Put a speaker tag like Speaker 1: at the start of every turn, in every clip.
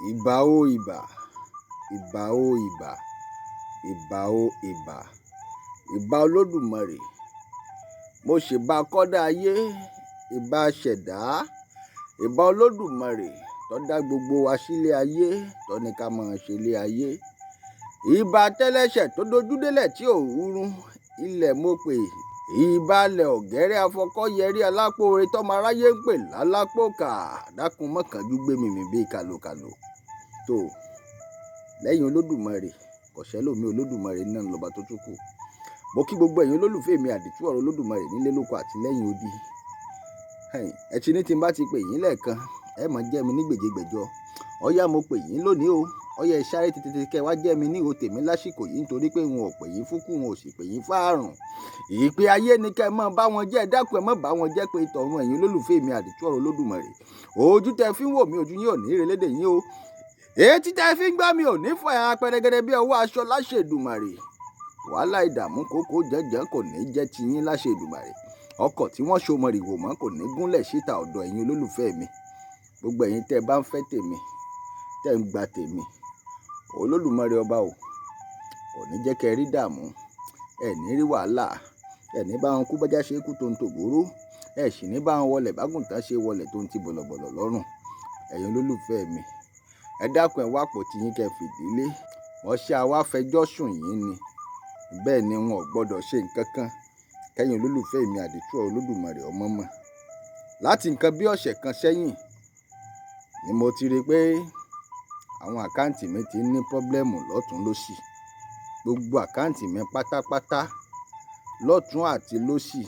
Speaker 1: Ìbà o ìbà, ìbà o ìbà, ìbà o ìbà, ìbà Olódùmarè. Mo ṣèbà kọ́dá ayé, ìbà ṣẹ̀dá, ìbà Olódùmarè tó dá gbogbo wa sílé ayé, tó ní ká máa ṣe ilé ayé. Ìbà tẹ́lẹ̀ṣẹ̀ tó dojú délẹ̀ tí ò rúrun, ilẹ̀ mo pè. Ìbà lẹ̀ ọ̀gẹ́rẹ́ afọkọ́yẹrí alápòore tọ́mọ aráyé ń pè lálápòkà. Dákun mọ́kànjú gbé mi mì bí kàlòkàlò. Tó lẹ́yìn Olódùmarè, kò sẹ́lòmíì Olódùmarè náà lọ́ba tó tún kù. Mo kí gbogbo ẹ̀yin olólùfẹ́ mi àdìtú ọ̀rọ̀ Olódùmarè nílé lóko àti lẹ́yìn odi. Ẹ ti ní tí n bá ti pè yín lẹ́ẹ̀kan, ẹ máa jẹ́ mi ní gbèjégbèjọ. Ọ̀yá mo pè yín lónìí o. Ọ̀yá ẹ sáré tètè kẹ́ wá jẹ́ mi ní ihò tèmi lásìkò yìí nítorí pé n ò pè yín fún kú, n ò sì pè yín fáàrùn. Ìpè ayé ni kẹ́ ẹ máa bá wọn jẹ́, ẹ dákun ẹ má bá wọn jẹ́ pé tọ̀run ẹ̀yin olólùfẹ́ mi àdìtú ọ̀rọ̀ Olódùmarè. Ojú tẹ fi ń wò mí, ojú yín ò ní relédè yín o. Etí tẹ fi ń gbọ́ mi ò ní fọ́ ẹ̀ apẹrẹgẹdẹ bí ọwọ́ aṣọ láṣẹ Èdùmàrè. Wàhálà ìdààmú kòókòó jẹ́jẹ́ kò ní jẹ́ ti yín láṣẹ Èdùmàrè. Ọkọ̀ tí wọ́n so mọ̀rìwò mọ́ kò ní gúnlẹ̀ síta ọ̀dọ̀ ẹ̀yin olólùfẹ́ mi. Gbogbo ẹ̀yin tẹ́ ẹ bá ń fẹ́ tèmi, tẹ́ ń gba tèmi. Olódùmarè ọba o, kò ní jẹ́ kí ẹ rí dààmú, ẹ ní rí wàhálà, ẹ ní bá wọn kú bọ́já ṣe kú tó ń tògbòrò, ẹ sì ní bá wọn wọlẹ̀ bágùntàn ṣe wọlẹ̀ tó ń ti bọ̀lọ̀bọ̀lọ̀ lọ́rùn. Ẹ̀yin olólùfẹ́ mi, ẹ dákun ẹ wá àpótí yín kẹ́ fìdílé. Wọ́n ṣe àwa fẹjọ́ sùn yín ni. Bẹ́ẹ̀ ni wọn ò gbọdọ̀ ṣe nǹkan kan. Kẹ́yin olólùfẹ́ mi àdìtú ọ̀rọ̀ Olódùmarè ọmọ mọ̀. Láti nǹkan bí ọ̀sẹ̀ kan sẹ́yìn ni mo ti rí pé àwọn àkáǹtì mi ti ń ní problem lọ́tùn lósì. Gbogbo àkáǹtì mi pátápátá lọ́tùn àti lósì,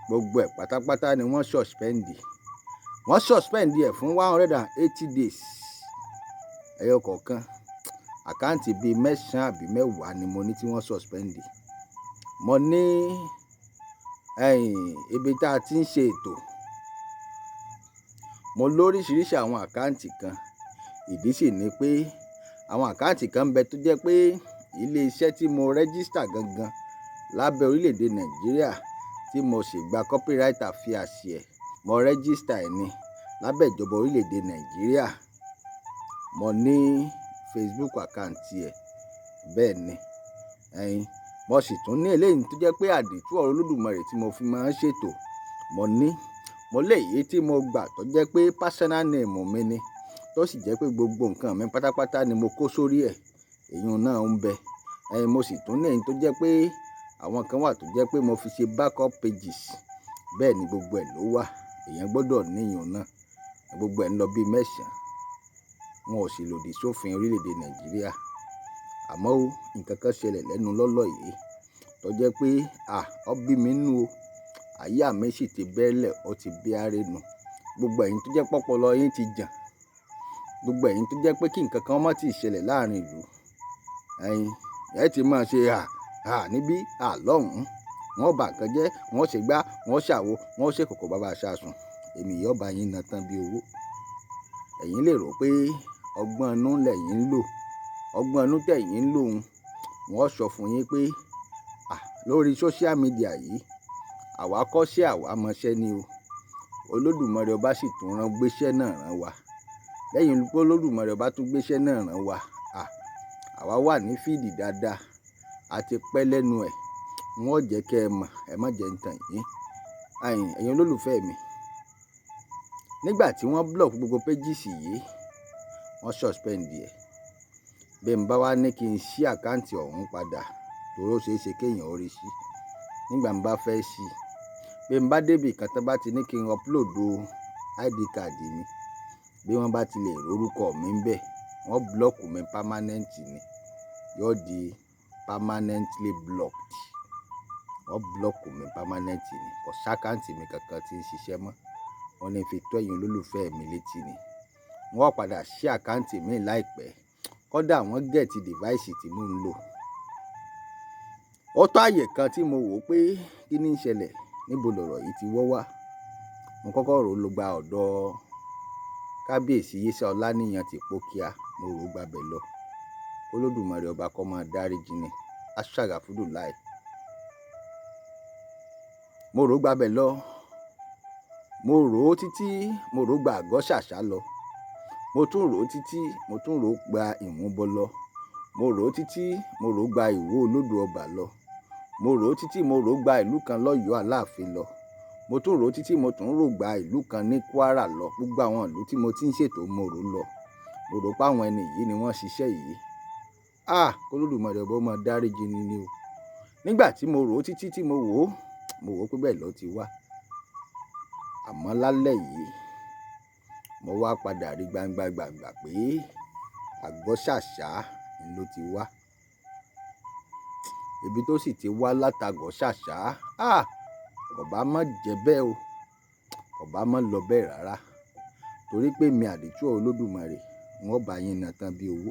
Speaker 1: gbogbo ẹ̀ pátápátá ni wọ́n suspend. Wọ́n suspend ẹ̀ fún 180 days. Ẹyọ kọ̀ọ̀kan. Àkáǹtì bí mẹ́sàn-án àbí mẹ́wàá ni mo ní tí wọ́n suspend. Mo ní ibi tí a ti ń ṣe ètò. Mo lóríṣiríṣi àwọn àkáǹtì kan. Ìdí sì ni pé àwọn àkáǹtì kan ń bẹ tó jẹ́ pé ilé iṣẹ́ tí mo register gangan lábẹ́ orílẹ̀-èdè Nàìjíríà tí mo sì gba copyright affairs ẹ̀, mo register ẹ̀ ní lábẹ́ ìjọba orílẹ̀-èdè Nàìjíríà. Mo ní Facebook account ẹ̀. Bẹ́ẹ̀ ni. Mo sì tún ní eléyìí tó jẹ́ pé àdìtú ọ̀rọ̀ Olódùmarè tí mo fi máa ń ṣètò. Mo ní, mo léyìí tí mo gbà tó jẹ́ pé personal name mi ni, tó sì jẹ́ pé gbogbo nǹkan mi pátápátá ni mo kó sórí ẹ̀. Èyún náà ń bẹ. Mo sì tún ní èyí tó jẹ́ pé àwọn kan wà tó jẹ́ pé mo fi ṣe backup pages. Bẹ́ẹ̀ ni gbogbo ẹ̀ ló wà. Èèyàn gbọdọ̀ ní ìyún náà. Gbogbo ẹ̀ ń lọ bí mẹ́sàn-án. Wọn ò sì lòdì sófin orílẹ̀-èdè Nàìjíríà. Àmọ́ ó, nǹkan kan ṣẹlẹ̀ lẹ́nu lọ́lọ́ yìí tó jẹ́ pé, ó bí mi nú o. Àyà mi sì ti bẹ́lẹ̀, ó ti bí aré nu. Gbogbo ẹ̀yin tó jẹ́ pọ́pọlọ yín ti jan. Gbogbo ẹ̀yin tó jẹ́ pé kí nǹkan kan má tí ì ṣẹlẹ̀ láàrin ìlú. Ẹ ti máa ṣe à, à níbí, à lọ́hùn. Wọ́n bá nǹkan jẹ́, wọ́n ṣe gbá, wọ́n ṣàwo, wọ́n ṣe kòkò bàbá aṣáàsùn. Èmi yóò bá yín ná tán bí owó. Ẹ̀yin lè rò pé ọgbọ́n inú lẹ̀yin ń lò. Ọgbọ́n inú tẹ̀yin ń lò ń, wọ́n sọ fún yín pé, lórí social media yìí, àwa kọ́ṣẹ́ àwa mọṣẹ́ ni o. Olódùmarè ọba sì tún rán gbéṣẹ́ náà rán wa. Lẹ́yìn pé Olódùmarè ọba tún gbéṣẹ́ náà rán wa, àwa wà ní field dáadáa. A ti pẹ́ lẹ́nu ẹ̀. Wọ́n ó jẹ́ kí ẹ mọ̀, ẹ má jẹ ń tàn yín. Ẹ̀yin olólùfẹ́ mi. Nígbà tí wọ́n block gbogbo pages yìí, wọ́n suspend ẹ̀. Bí n bá wá ní kí n ṣí àkáǹtì ọ̀hún padà, torí ó ṣe é ṣe kí èèyàn ó rí sí. Nígbà n bá fẹ́ ṣí, bí n bá dé ibi kan tí wọ́n bá ti ní kí n upload ID card mi, bí wọ́n bá ti lè rí orúkọ mi ń bẹ, wọ́n block mi permanent ni. Yóò di permanently blocked. Wọ́n block mi permanent ni. Kò sí àkáǹtì mi kankan tí ń ṣiṣẹ́ mọ́. Wọ́n ní fi tó ẹ̀yin olólùfẹ́ mi létí ni. Wọ́n ó padà ṣí àkáǹtì mi láìpẹ́. Kódà wọ́n get device tí mò ń lò. Ó tó ààyè kan tí mo wò pé kí ní ń ṣẹlẹ̀, níbo lọ̀rọ̀ yìí ti wọ́ wá. Mo kọ́kọ́ rò ló gba ọ̀dọ̀ Kábíyèsí Yísà Ọláníyan tí Pókíà. Mo rò gba bẹ̀ lọ. Olódùmarè ọba kó máa dáríji ni. Astaghfirullah. Mo rò gba bẹ̀ lọ. Mo rò ó títí, mo rò gba àgọ́ ṣàṣà lọ. Mo tún rò ó títí, mo tún rò ó gba Ìwúnbọ lọ. Mo rò ó títí, mo rò ó gba Ìwó Olódù Ọba lọ. Mo rò ó títí, mo rò ó gba ìlú kan lọ́yọ̀ọ́ Aláàfin lọ. Mo tún rò ó títí, mo tún rò ó gba ìlú kan ní Kwara lọ. Gbogbo àwọn ìlú tí mo ti ń ṣètò mo rò lọ. Mo rò pé àwọn ẹni yìí ni wọ́n ṣiṣẹ́ yìí. Ah! K'Olódùmarè ọba ó máa dáríji ni ni o. Nígbà tí mo rò ó títí tí mo wò ó pé bẹ́ẹ̀ ló ti wá. Àmọ́ lálẹ́ yìí, mo wá padà rí gbangba gbangba pé Àgọ́ Ṣàṣà ló ti wá. Ibi tó sì ti wá látàgọ́ Ṣàṣà, ah! Kò bá má jẹ bẹ́ẹ̀ o. Kò bá má lọ bẹ́ẹ̀ rárá. Torí pé mi àdìtú Olódùmarè, wọ́n bá yín ná tán bí owó.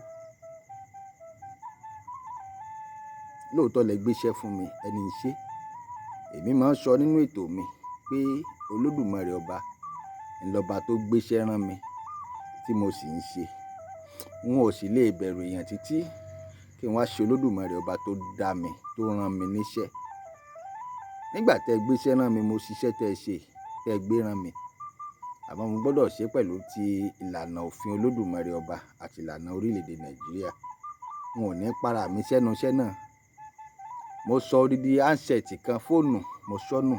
Speaker 1: Lóòótọ́ lẹ gbéṣẹ́ fún mi, ẹni ń ṣe. Èmi máa ń sọ nínú ètò mi pé Olódùmarè ọba ńlọba tó gbéṣẹ́ rán mi tí mo sì ń ṣe. N ò sì lè bẹ̀rù èèyàn títí kí n wá ṣe Olódùmarè ọba tó dá mi, tó rán mi níṣẹ́. Nígbà tẹ gbéṣẹ́ rán mi, mo ṣiṣẹ́ tẹ ṣe, tẹ gbé rán mi. Àmọ́ mo gbọ́dọ̀ ṣe pẹ̀lú ti ìlànà òfin Olódùmarè ọba àti ìlànà orílẹ̀-èdè Nàìjíríà. N ò ní para mi sẹ́nu iṣẹ́ náà. Mo sọ odidi handset kan fóònù, mo sọnù.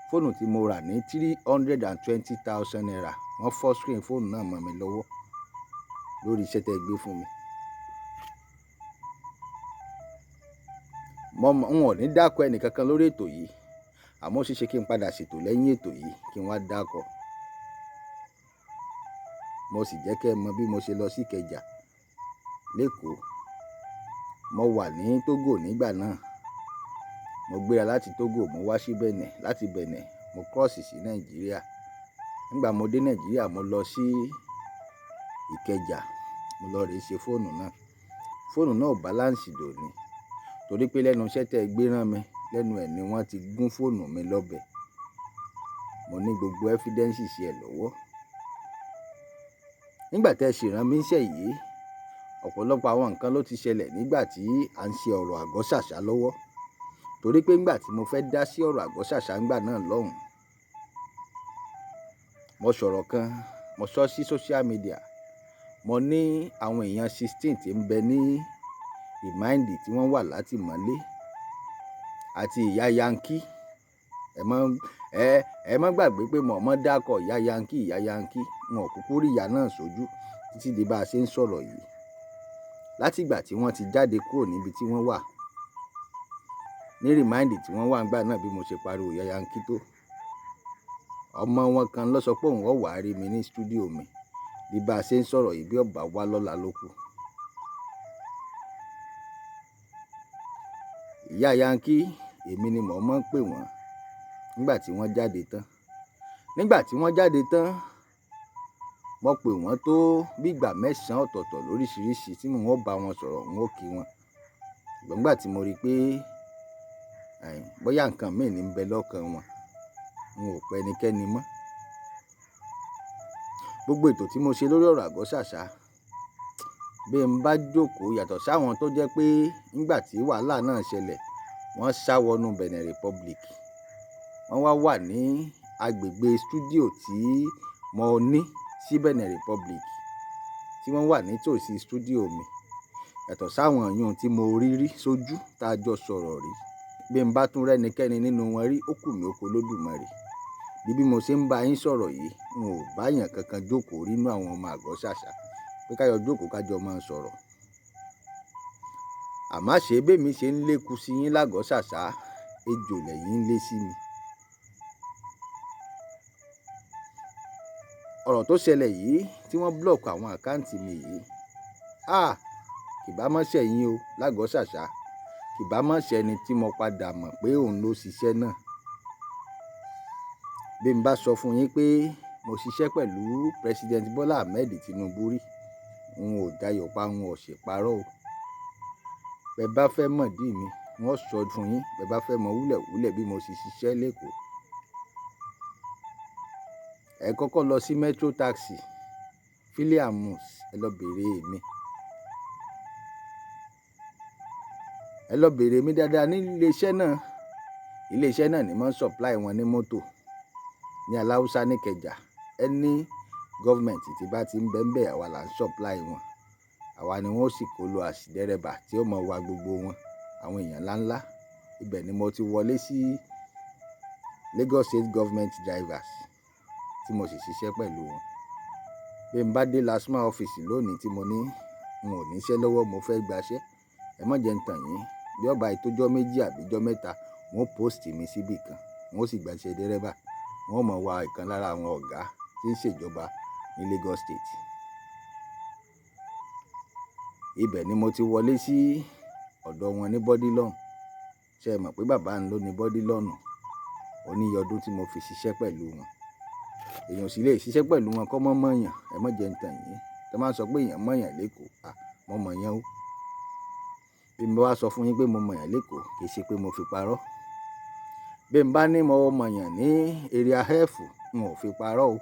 Speaker 1: Fóònù tí mo rà ní 320,000 naira. Wọ́n fọ́ screen fóònù náà mọ́ mi lọ́wọ́ lórí iṣẹ́ tẹ gbé fún mi. Mo mọ̀, n ò ní dáko ẹni kankan lórí ètò yìí. Àmọ́ ó ṣe é ṣe kí n padà ṣètò lẹ́yìn ètò yìí kí n wá dáko. Mo sì jẹ́ kí ẹ mọ bí mo ṣe lọ sí Ìkẹjà l'Ékòó. Mo wà ní Togo nígbà náà. Mo gbéra láti Togo, mo wá sí Benin. Láti Benin, mo cross sí Nàìjíríà. Nígbà mo dé Nàìjíríà, mo lọ sí Ìkẹjà. Mo lọ rè ṣe fóònù náà. Fóònù náà ò balance dòní. Torí pé lẹ́nu iṣẹ́ tẹ gbé rán mi, lẹ́nu ẹ̀ ni wọ́n ti gún fóònù mi lọ́bẹ̀. Mo ní gbogbo evidence ẹ̀ lọ́wọ́. Nígbà tẹ ṣì rán mi iṣẹ́ yìí, ọ̀pọ̀lọpọ̀ àwọn nǹkan ló ti ṣẹlẹ̀ nígbà tí à ń ṣe ọ̀rọ̀ Àgọ́ Ṣàṣà lọ́wọ́. Torí pé nígbà tí mo fẹ́ dá sí ọ̀rọ̀ Àgọ́ Ṣàṣà ńgbà náà lọ́hùn, mo sọ̀rọ̀ kan, mo sọ sí social media. Mo ní àwọn èèyàn 16 tí ń bẹ ní remand tí wọ́n wà látìmọ́lé àti ìyá Yankee. Ẹ má gbàgbé pé mò mọ́ dákọ̀ ìyá Yankee, ìyá Yankee. Wọn ò kúkú rí ìyá náà sójú títí di bá a ṣe ń sọ̀rọ̀ yìí. Láti ìgbà tí wọ́n ti jáde kúrò níbi tí wọ́n wà ní remand tí wọ́n wà nígbà náà bí mo ṣe pariwo ìyá Yankee tó. Ọmọ wọn kan ló sọ pé òun ó wá rí mi ní studio mi. Bí bá a ṣe ń sọ̀rọ̀ yìí bí ọba wá lọ́la ló kù. Ìyá Yankee, èmi ni mò ń mọ̀ pé wọ́n nígbà tí wọ́n jáde tán. Nígbà tí wọ́n jáde tán, mo pè wọ́n tó bí ìgbà mẹ́sàn-án ọ̀tọ̀ọ̀tọ̀ lóríṣiríṣi tí mò ń bá wọn sọ̀rọ̀, n ó kí wọn. Ṣùgbọ́n nígbà tí mo rí pé, bóyá nǹkan mìíràn ní ń bẹ lọ́kàn wọn, n ò pe ẹnikẹ́ni mọ́. Gbogbo ètò tí mo ṣe lórí ọ̀rọ̀ Àgọ́ Ṣàṣà, bí n bá jókòó yàtọ̀ sáwọn tó jẹ́ pé nígbà tí wàhálà náà ṣẹlẹ̀, wọ́n sá wọnú Benin Republic. Wọ́n wá wà ní agbègbè studio tí mo ní sí Benin Republic, tí wọ́n wà nítòsí studio mi. Yàtọ̀ sáwọn èèyàn tí mo rí rí sójú tá jọ sọ̀rọ̀ rí. Bí n bá tún rẹ́nikẹ́ni nínú wọn rí, ó kù mí oko Olódùmarè. Bí mo ṣe ń bá yín sọ̀rọ̀ yìí, n ò bá èèyàn kankan jókòó rí nínú àwọn ọmọ Àgọ́ Ṣàṣà pé ká yọ jókòó ká jọ máa sọ̀rọ̀. Àmọ́ ṣé bí èmi ṣe ń lékun sí yín l'Àgọ́ Ṣàṣà, ejò lẹ̀yìn ń lé sí mi. Ọ̀rọ̀ tó ṣẹlẹ̀ yìí tí wọ́n block àwọn àkáǹtì mi yìí, ah! Kì bá má ṣe yín o l'Àgọ́ Ṣàṣà. Kì bá má ṣe ẹni tí mo padà mọ̀ pé òun ló ṣiṣẹ́ náà. Bí n bá sọ fún yín pé mo ṣiṣẹ́ pẹ̀lú President Bola Ahmed Tinubu rí, n ò jayọ̀ pa, n ò sì parọ́ o. Bẹ bá fẹ́ mọ̀ dí mi, n ó sọ fún yín. Bẹ bá fẹ́ mọ̀ wúlẹ̀wúlẹ̀ bí mo ṣe ṣiṣẹ́ l'Ékòó. Ẹ kọ́kọ́ lọ sí Metro Taxi, Filiamus, ẹ lọ bèrè mi. Ẹ lọ bèrè mi dáadáa ní ilé iṣẹ́ náà. Ilé iṣẹ́ náà ni wọ́n supply wọn ní mọ́tò ní Aláùsá ní Ìkẹjà. Ẹni Government tí bá ti ń bẹ ń bẹ̀, àwa là ń supply wọn. Àwa ni wọ́n sì kó lọ as dẹ́rẹ́bà tí ó mọ̀ wá gbogbo wọn, àwọn èèyàn ńlá ńlá. Ibẹ̀ ni mo ti wọlé sí Lagos State Government Drivers tí mo sì ṣiṣẹ́ pẹ̀lú wọn. Bí n bá dé LASTMA ọ́fíìsì lónìí tí mo ní n ò ní iṣẹ́ lọ́wọ́, mo fẹ́ gba iṣẹ́. Ẹ má jẹ ń tàn yín. Bí ó bá tó ọjọ́ 2 àbí ọjọ́ 3, wọ́n ó post mi síbí kan, wọ́n ó sì gba iṣẹ́ dẹ́rẹ́bà. Wọ́n ó mọ̀ wá ìkan lára àwọn ọ̀gá tí ń ṣèjọba ní Lagos State. Ibẹ̀ ni mo ti wọlé sí ọ̀dọ̀ wọn ní Bourdillon. Ṣé ẹ mọ̀ pé bàbá ń lọ ní Bourdillon? Ó ní iye ọdún tí mo fi ṣiṣẹ́ pẹ̀lú wọn. Èèyàn ò sì lè ṣiṣẹ́ pẹ̀lú wọn kó mọ̀ mọ̀yàn. Ẹ má jẹ ń tàn yín. Tí wọ́n bá ń sọ pé èèyàn mọ̀yàn lékòó, à, mo mọ̀ yẹn o. Bí mo bá sọ fún yín pé mo mọ̀yàn lékòó, kì í ṣe pé mo fi parọ́. Bí n bá ní mo mọ̀yàn ní Area F, n ò fi parọ́ o.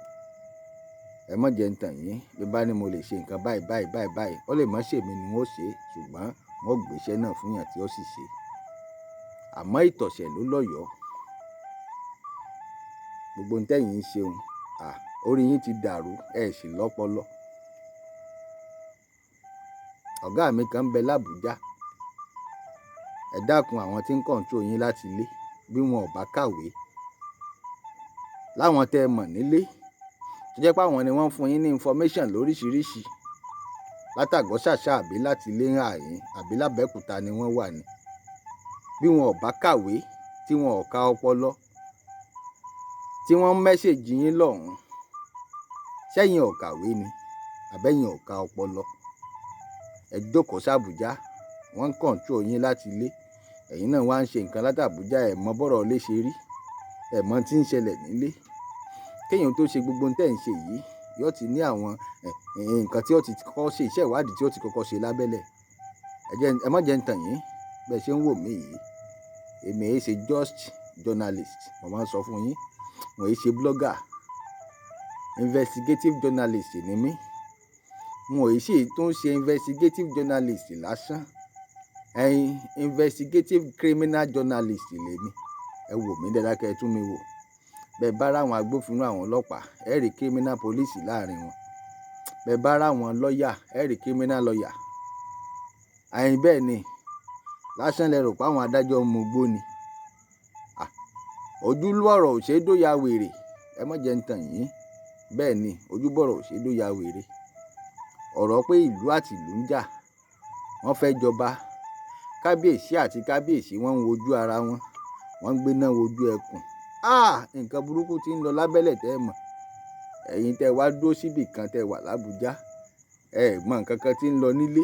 Speaker 1: Ẹ má jẹ ń tàn yín. Bí n bá ní mo lè ṣe nǹkan báyìí, báyìí, báyìí, báyìí, ó lè má ṣe èmi ni wọ́n ó ṣe, ṣùgbọ́n wọ́n ó gbé iṣẹ́ náà fún èèyàn tí ó sì ṣe. Àmọ́ ìtọ̀sẹ̀ ló lọ́yọ̀ọ́. Gbogbo ohun tẹ́yin ń ṣe òun, à, orí yín ti dàrú, ẹ sì lọ́pọlọ. Ọ̀gá mi kan ń bẹ l'Abuja. Ẹ dákun àwọn tí ń control yín láti ilé bí wọn ò bá kàwé. Láwọn tẹ mọ̀ nílé, tó jẹ́ pé àwọn ni wọ́n ń fún yín ní information lóríṣiríṣi. Látàgọ́ ṣàṣà àbí láti ilé ààyìn àbí lábẹ́òkúta ni wọ́n wà ní. Bí wọn ò bá kàwé, tí wọn ò ka ọpọlọ, tí wọ́n ń message yín lọ́hùn, ṣẹ́yìn ò kàwé ni, àbẹ́yìn ò ka ọpọlọ. Ẹ jókòó sí Abuja, wọ́n ń control yín láti ilé. Ẹ̀yin náà wá ń ṣe nǹkan láti Abuja, ẹ mọ̀ bọ́rọ̀ lè ṣe rí, ẹ mọ̀ tí ń ṣẹlẹ̀ nílé. Kí èèyàn tó ṣe gbogbo ohun tí ẹ̀ ń ṣe yìí, yóò ti ní àwọn, nǹkan tí ó ti kọ́kọ́ ṣe, iṣẹ́ ìwádìí tí ó ti kọ́kọ́ ṣe lábẹ́lẹ̀. Ẹ má jẹ ń tàn yín. Bí ẹ ṣe ń wò mí yìí, èmi è ṣe just journalist. Mo máa ń sọ fún yín, mo è ṣe blogger. Investigative journalist ni mí. N ò sì tún ṣe investigative journalist lásán. Ẹ̀yin investigative criminal journalist lèmi. Ẹ wò mí dáadáa kí ẹ tún mi wò. Bẹ bá rà àwọn agbófinró àwọn ọlọ́pàá, ẹ rí criminal police láàrin wọn. Bẹ bá rà àwọn lawyer, ẹ rí criminal lawyer. Àyìn bẹ́ẹ̀ ni. Lásán lẹ rò pé àwọn adájọ́ ń mugbó ni. À, ojúlọ́rọ̀ ò ṣe é dóya wèrè. Ẹ má jẹ ń tàn yín. Bẹ́ẹ̀ ni, ojúbọ̀rọ̀ ò ṣe é dóya wèrè. Ọ̀rọ̀ pé ìlú àti ìlú ń jà, wọ́n fẹ́ jọba. Kábíyèsí àti kábíyèsí wọ́n ń wojú ara wọn, wọ́n ń gbéná wojú ẹkùn. Ah! Nǹkan burúkú tí ń lọ lábẹ́lẹ̀ tẹ́ ẹ mọ̀. Ẹ̀yin tẹ wá dúró síbí kan tẹ wà l'Abuja, ẹ mọ̀ nǹkan kan tí ń lọ nílé.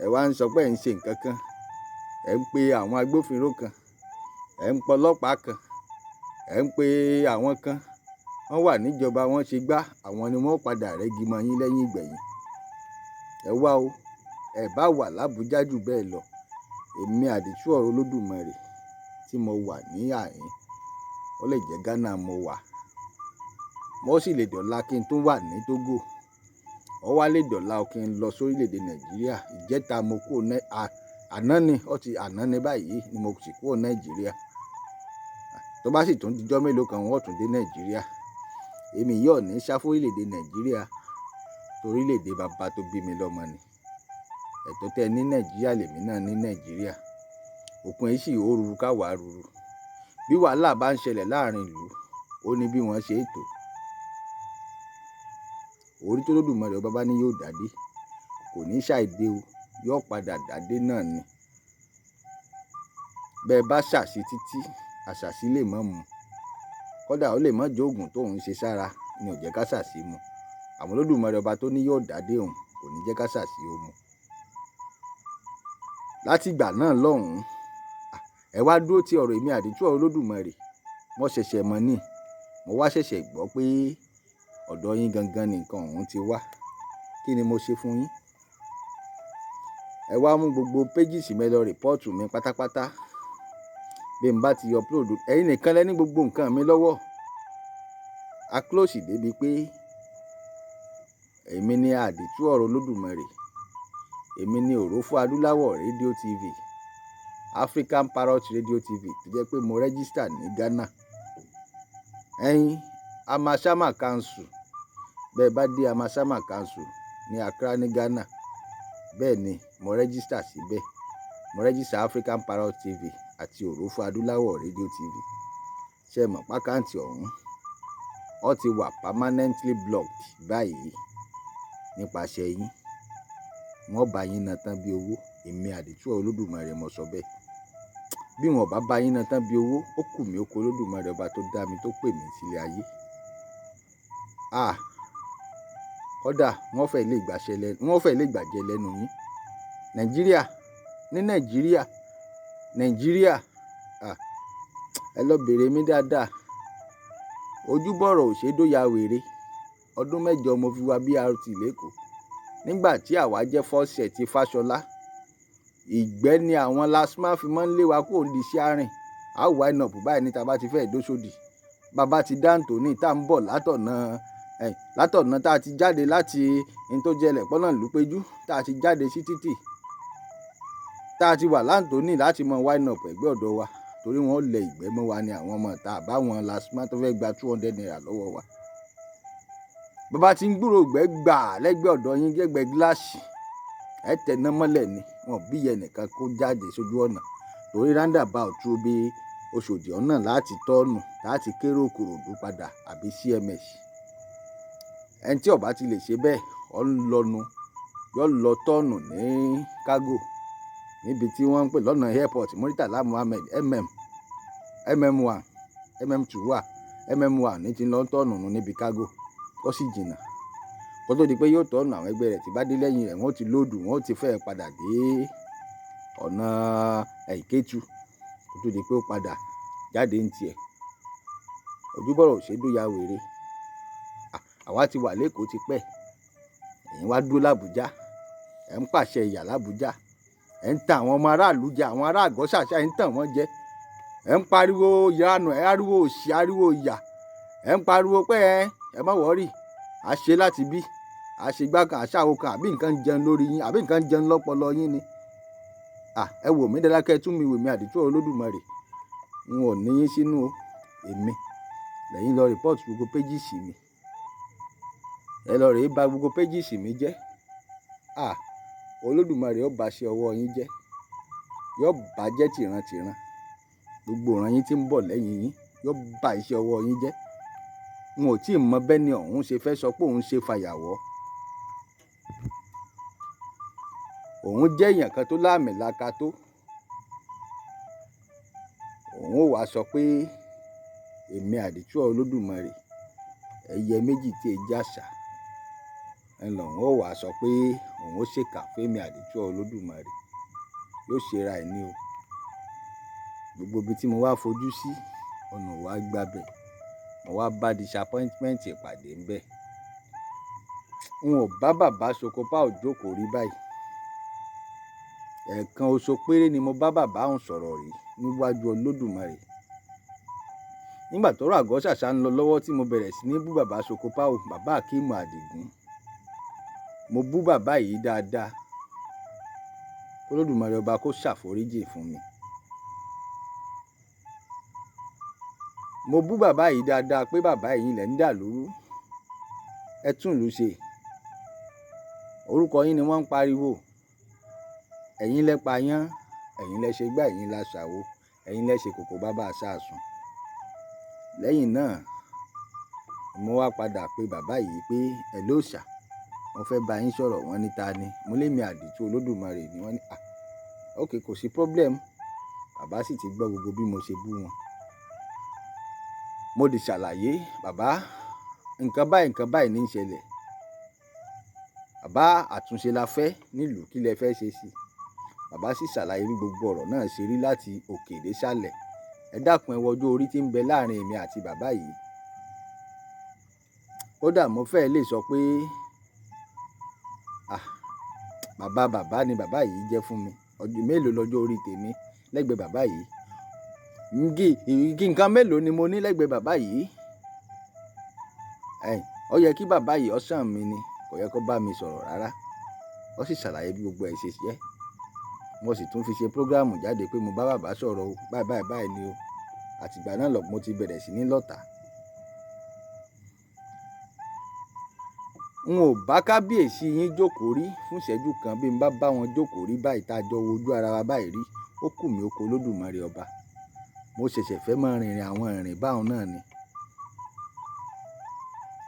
Speaker 1: Ẹ wá ń sọ pé ẹ̀ ń ṣe nǹkan kan. Ẹ ń pe àwọn agbófinró kan, ẹ̀ ń pe ọlọ́pàá kan, ẹ̀ ń pe àwọn kan. Wọ́n wà níjọba, wọ́n ṣe gbá, àwọn ni wọ́n padà rẹ́gi mọ́ yín lẹ́yìn ìgbẹ̀yìn. Ẹ wá o, ẹ bá wà l'Abuja jù bẹ́ẹ̀ lọ. Èmi àdìtú ọ̀rọ̀ Olódùmarè tí mo wà ní ààyìn, ó lè jẹ́ Ghana mo wà. Mo sì lè dọ̀la kí n tún wà ní Togo. Ó wá lè dọ̀la kí n lọ sórílẹ̀ èdè Nàìjíríà. Ìjẹta mo kúrò ní, àná ni, ó ti àná ní báyìí ni mo sì kúrò Nàìjíríà. Tó bá sì tún di ọjọ́ mélòó kan, wọ́n ó tún dé Nàìjíríà. Èmi yóò ní sá fún orílẹ̀ èdè Nàìjíríà torí orílẹ̀ èdè bàbá tó bí mi lọ́mọ ni. Ẹ̀tọ́ tẹ ní Nàìjíríà lèmi náà ní Nàìjíríà. Òkun yìí sì ó ruru ká wà ruru. Bí wàhálà bá ń ṣẹlẹ̀ láàrin ìlú, ó ní bí wọ́n ṣe é tò. Orí tó Olódùmarè ọba bá ní yóò dàdé, kò ní ṣàìdé o, yóò padà dàdé náà ni. Bẹ bá ṣàṣì títí, àṣàṣì lè má mú. Kódà ó lè má jẹ́ òògùn tó ń ṣe sára ni ò jẹ́ ká ṣàṣì mú. Àmọ́ Olódùmarè ọba tó ní yóò dàdé òun kò ní jẹ́ ká ṣàṣì ó mú. Láti ìgbà náà lọ́hùn, ẹ wá dúró ti ọ̀rọ̀ èmi àdìtú ọ̀rọ̀ Olódùmarè. Mo ṣẹ̀ṣẹ̀ mọ̀ ní. Mo wá ṣẹ̀ṣẹ̀ gbọ́ pé ọ̀dọ̀ yín gangan ni nǹkan ọ̀hún ti wá. Kí ni mo ṣe fún yín? Ẹ wá mú gbogbo pages mi lọ report mi pátápátá. Bí n bá ti upload, ẹ̀yin nìkan lẹ ní gbogbo nǹkan mi lọ́wọ́. A close débi pé èmi ni àdìtú ọ̀rọ̀ Olódùmarè. Èmi ni òrófó adúláwọ̀ Radio TV, African Parrot Radio TV tó jẹ́ pé mo register ní Ghana. Ẹ̀yin Amashama Council, gbogbo Bẹ́ẹ̀ bá dé Amasaman Council ní Accra ní Ghana, bẹ́ẹ̀ ni mo register síbẹ̀. Mo register African Parrot TV àti Òrófó Adúláwọ̀ Radio TV. Ṣé ẹ mọ̀ pé account ọ̀hún ó ti wà permanently blocked báyìí nípasẹ̀ yín? Wọ́n bá yín ná tán bí owó. Èmi Àdìtú Olódùmarè mo sọ bẹ́ẹ̀. Bí wọ́n ò bá bá yín ná tán bí owó, ó kù mí ó kú Olódùmarè ọba tó dá mi, tó pè mí sílé ayé. Ah! Kódà wọ́n fẹ́ lè gbàṣẹ lẹ́nu, wọ́n fẹ́ lè gbàjẹ lẹ́nu yín. Nàìjíríà, ní Nàìjíríà, Nàìjíríà, ah! Ẹ lọ bèrè mi dáadáa. Ojúbọ̀rọ̀ ò ṣe é dóya wèrè. Ọdún mẹ́jọ mo fi wa BRT l'Ékòó. Nígbà tí àwa jẹ́ first set Fáṣọlá, ìgbẹ́ ni àwọn LASTMA fi máa ń lé wa kúrò nídìí steering. A ó wind up báyìí ní ta bá ti fẹ́ dóṣòdì. Bàbá ti dá Anthony tá ń bọ̀ látọ̀nà, látọ̀nà tá a ti jáde láti in tó jẹlẹ̀ pọ́nà Lúpéjú, tá a ti jáde sí títì. Tá a ti wà l'Anthony láti mọ wind up ẹ̀gbẹ́ ọ̀dọ̀ wa, torí wọ́n lẹ ìgbẹ́ mọ́ wa ní àwọn ọmọ ìta àbá wọn LASTMA tó fẹ́ gba ₦200 lọ́wọ́ wa. Bàbá tí ń gbúrò ìgbẹ́ gbà lẹ́gbẹ̀ẹ́ ọ̀dọ̀ yín lẹ́gbẹ̀ẹ́ gíláàsì, ẹ tẹná mọ́lẹ̀ ni. Wọn bí ẹnìkan kó jáde sójú ọ̀nà torí roundabout tó bí Oṣòdì ọ̀nà láti tọ́ọ̀nù láti kérò Ìkòròdú padà àbí CMS. Ẹni tí ó bá ti lè ṣe bẹ́ẹ̀, ó ń lọnu, yóò lọ tọ́ọ̀nù ní Kágò níbi tí wọ́n ń pè lọ́nà airport Muritala Muhammed MM, MM1, MM2 wà, MM1 ní ti lọ tọ́ọ̀nù nù níbi Kágò, ó sì jìnnà. Kó tó di pé yóò tọ́ọ̀nù, àwọn ẹgbẹ́ rẹ̀ tí bá dé lẹ́yìn rẹ̀, wọ́n ó ti load, wọ́n ó ti fẹ́ padà dé ọ̀nà Ìkétu kó tó di pé ó padà jáde ní tiẹ̀. Ojúbọ̀rọ̀ ò ṣe é dóya wèrè. Àwa ti wà l'Ékòó ti pẹ́. Ẹ̀yin wá dúró l'Àbújá. Ẹ̀ ń pàṣẹ ìyà l'Àbújá. Ẹ̀ ń tan àwọn ọmọ aráàlú jẹ, àwọn ará àgọ́ ṣàṣà, ẹ̀ ń tàn wọ́n jẹ. Ẹ̀ ń pariwo ìranù, ẹ̀ ariwo òṣì, ariwo ìyà. Ẹ̀ ń pariwo pé ẹ má worry, a ṣe láti bí, a ṣe gbá kan, a ṣàwo kan, àbí nǹkan jẹun lórí yín, àbí nǹkan jẹun lọ́pọlọ yín ni. Ah! Ẹ wò mí dáadáa kẹ́ ẹ tún mi wò mí, Àdìtú Olódùmarè. N ò ní yín sínú o. Èmi lẹ́yìn lọ report gbogbo pages mi. Ẹ lọ rè bá gbogbo pages mi jẹ́. Ah! Olódùmarè ó bá ṣe ọwọ́ yín jẹ́. Yóò bá jẹ́ tìrantìran. Gbogbo ìran yín tí ń bọ̀ lẹ́yìn yín yóò bá iṣẹ́ ọwọ́ yín jẹ́. N ò tí ì mọ bẹ́ni ọ̀hún ṣe fẹ́ sọ pé òun ṣe fàyàwọ́. Òun jẹ́ èèyàn kan tó láàmìlaka tó. Òun ó wá sọ pé èmi Àdìtú Olódùmarè, ẹyẹ méjì tí ì jàsà. Ń lọ̀un ó wá sọ pé òun ó ṣèkà fún èmi Àdìtú Olódùmarè. Yóò ṣe ra ẹ̀ ní o. Gbogbo ibi tí mo wá fojú sí, ọ̀nà ò wá gba bẹ̀. Mo wá bá disappointment pàdé ńbẹ. N ò bá bàbá Sokopa jókòó rí báyìí. Ẹ̀ẹ̀kan oṣù péré ni mo bá bàbá òun sọ̀rọ̀ rí níwájú Olódùmarè. Nígbà tọ́rọ̀ àgọ́ ṣàṣà ń lọ lọ́wọ́ tí mo bẹ̀rẹ̀ sí ní bú bàbá Sokopa o, bàbá Akeem Adigun. Mo bú bàbá yìí dáadáa. Olódùmarè ọba kó ṣàforíjì fún mi. Mo bú bàbá yìí dáadáa pé bàbá yìí lẹ̀ ń dà lóru. Ẹ tún ìlú ṣe. Orúkọ yín ni wọ́n ń pariwo. Ẹ̀yin lẹ pa yán, ẹ̀yin lẹ ṣe gbá, ẹ̀yin la ṣàwo, ẹ̀yin lẹ ṣe kòkò bàbá àṣàsùn. Lẹ́yìn náà, mo wá padà pe bàbá yìí pé hello sir, mo fẹ́ bá yín sọ̀rọ̀. Wọ́n ní ta ni? Mo lé mi Àdìtú Olódùmarè ni. Wọ́n ní à, okay, kò sí problem. Bàbá sì ti gbọ́ gbogbo bí mo ṣe bú wọn. Mo dì ṣàlàyé, bàbá, nǹkan báyìí ní ń ṣẹlẹ̀. Bàbá, àtúnṣe la fẹ́ nílùú, kí lẹ fẹ́ ṣe sí i? Bàbá sì ṣàlàyé bí gbogbo ọ̀rọ̀ náà ṣe rí láti òkè dé sálẹ̀. Ẹ dákun, ẹ wọjú orí tí ń bẹ láàrin èmi àti bàbá yìí. Kódà mo fẹ́ lè sọ pé, ah, bàbá bàbá ni bàbá yìí jẹ́ fún mi. Ọdún mélòó lọ́jọ́ orí tèmi lẹ́gbẹ̀ẹ́ bàbá yìí? Igi nǹkan mélòó ni mo ní lẹ́gbẹ̀ẹ́ bàbá yìí? Ẹ̀n, ó yẹ kí bàbá yìí ó sàn mí ni, kò yẹ kó bá mi sọ̀rọ̀ rárá. Ó sì ṣàlàyé bí gbogbo ẹ̀ ṣe jẹ́. Mo sì tún fi ṣe program jáde pé mo bá bàbá sọ̀rọ̀ o, báyìí báyìí báyìí ni o. Àti ìgbà náà lọ mo ti bẹ̀rẹ̀ sí ní lọ́ta. N ò bá kábíyèsí yín jókòó rí fún ìṣẹ́jú kan. Bí n bá bá wọn jókòó rí báyìí tá a jọ wojú ara wa báyìí rí, ó kù mí ó kó Olódùmarè ọba. Mo ṣẹ̀ṣẹ̀ fẹ́ máa rìnrìn àwọn ìrìn báwọn náà ni.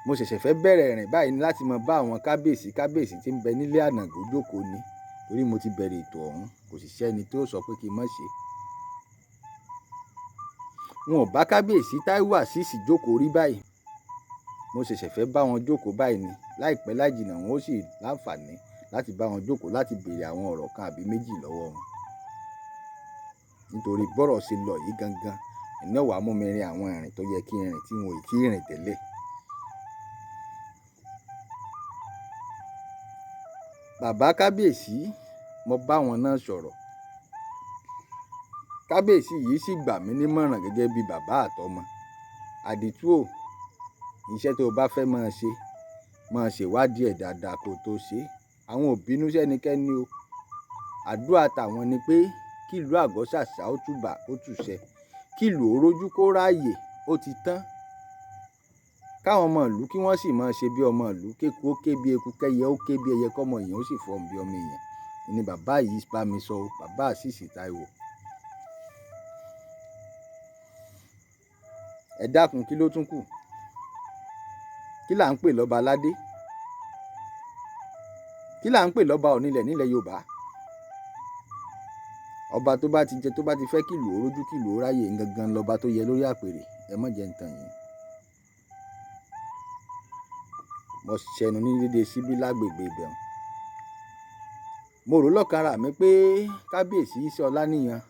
Speaker 1: Mo ṣẹ̀ṣẹ̀ fẹ́ bẹ̀rẹ̀ ìrìn báyìí láti máa bá àwọn kábíyèsí kábíyèsí tí ń bẹ nílé ànàgó jókòó ni. Torí mo ti bẹ̀rẹ̀ ètò ọ̀hún, kò sì sẹ́ni tó sọ pé kí n má ṣe. N ò bá kábíyèsí Táíwò Àṣíṣì jókòó rí báyìí. Mo ṣẹ̀ṣẹ̀ fẹ́ bá wọn jókòó báyìí ni. Láìpẹ́ láìjìnà wọn ó sì láǹfààní láti bá wọn jókòó láti béèrè àwọn ọ̀rọ̀ kan àbí méjì lọ́wọ́ wọn. Nítorí bọ́rọ̀ ṣe lọ yìí gangan, iná wàá mú mi rin àwọn ìrìn tó yẹ kí n rìn tí n ò tí ì rìn tẹ́lẹ̀. Bàbá kábíyèsí, mo bá wọn náà sọ̀rọ̀. Kábíyèsí yìí sì gbà mí nímọ̀ràn gẹ́gẹ́ bí bàbá àtọmọ. Àdìtú o, iṣẹ́ tó o bá fẹ́ máa ṣe, máa ṣèwádìí ẹ̀ dáadáa kó o tó ṣe. Àwọn ò bínú sẹ́nikẹ́ni o. Àdúrà tàwọn ni pé kí ìlú Àgọ́ Ṣàṣà ó tùbà ó tùṣẹ, kí ìlú ó rójú kó ráàyè ó ti tán. Káwọn ọmọ ìlú kí wọ́n sì máa ṣe bí ọmọ ìlú, kéku ó ké bí eku, kẹ́yẹ ó ké bí ẹyẹ, kọ́mọ èèyàn ó sì fọhùn bí ọmọ èèyàn. Ni bàbá yìí bá mi sọ o, bàbá Àṣíṣì Táíwò. Ẹ dákun, kí ló tún kù? Kí là ń pè lọ́ba aládé? Kí là ń pè lọ́ba onílẹ̀ nílẹ̀ Yorùbá? Ọba tó bá ti jẹ, tó bá ti fẹ́ kí ìlú ó rójú, kí ìlú ó ráyè, gangan lọ́ba tó yẹ lórí àpèrè. Ẹ má jẹ́ ń tàn yín. Mo ṣẹnu ní dédé síbí lágbègbè ibẹ̀. Mo rò lọ́kàn ara mi pé kábíyèsí Iṣẹ́ Ọláníyan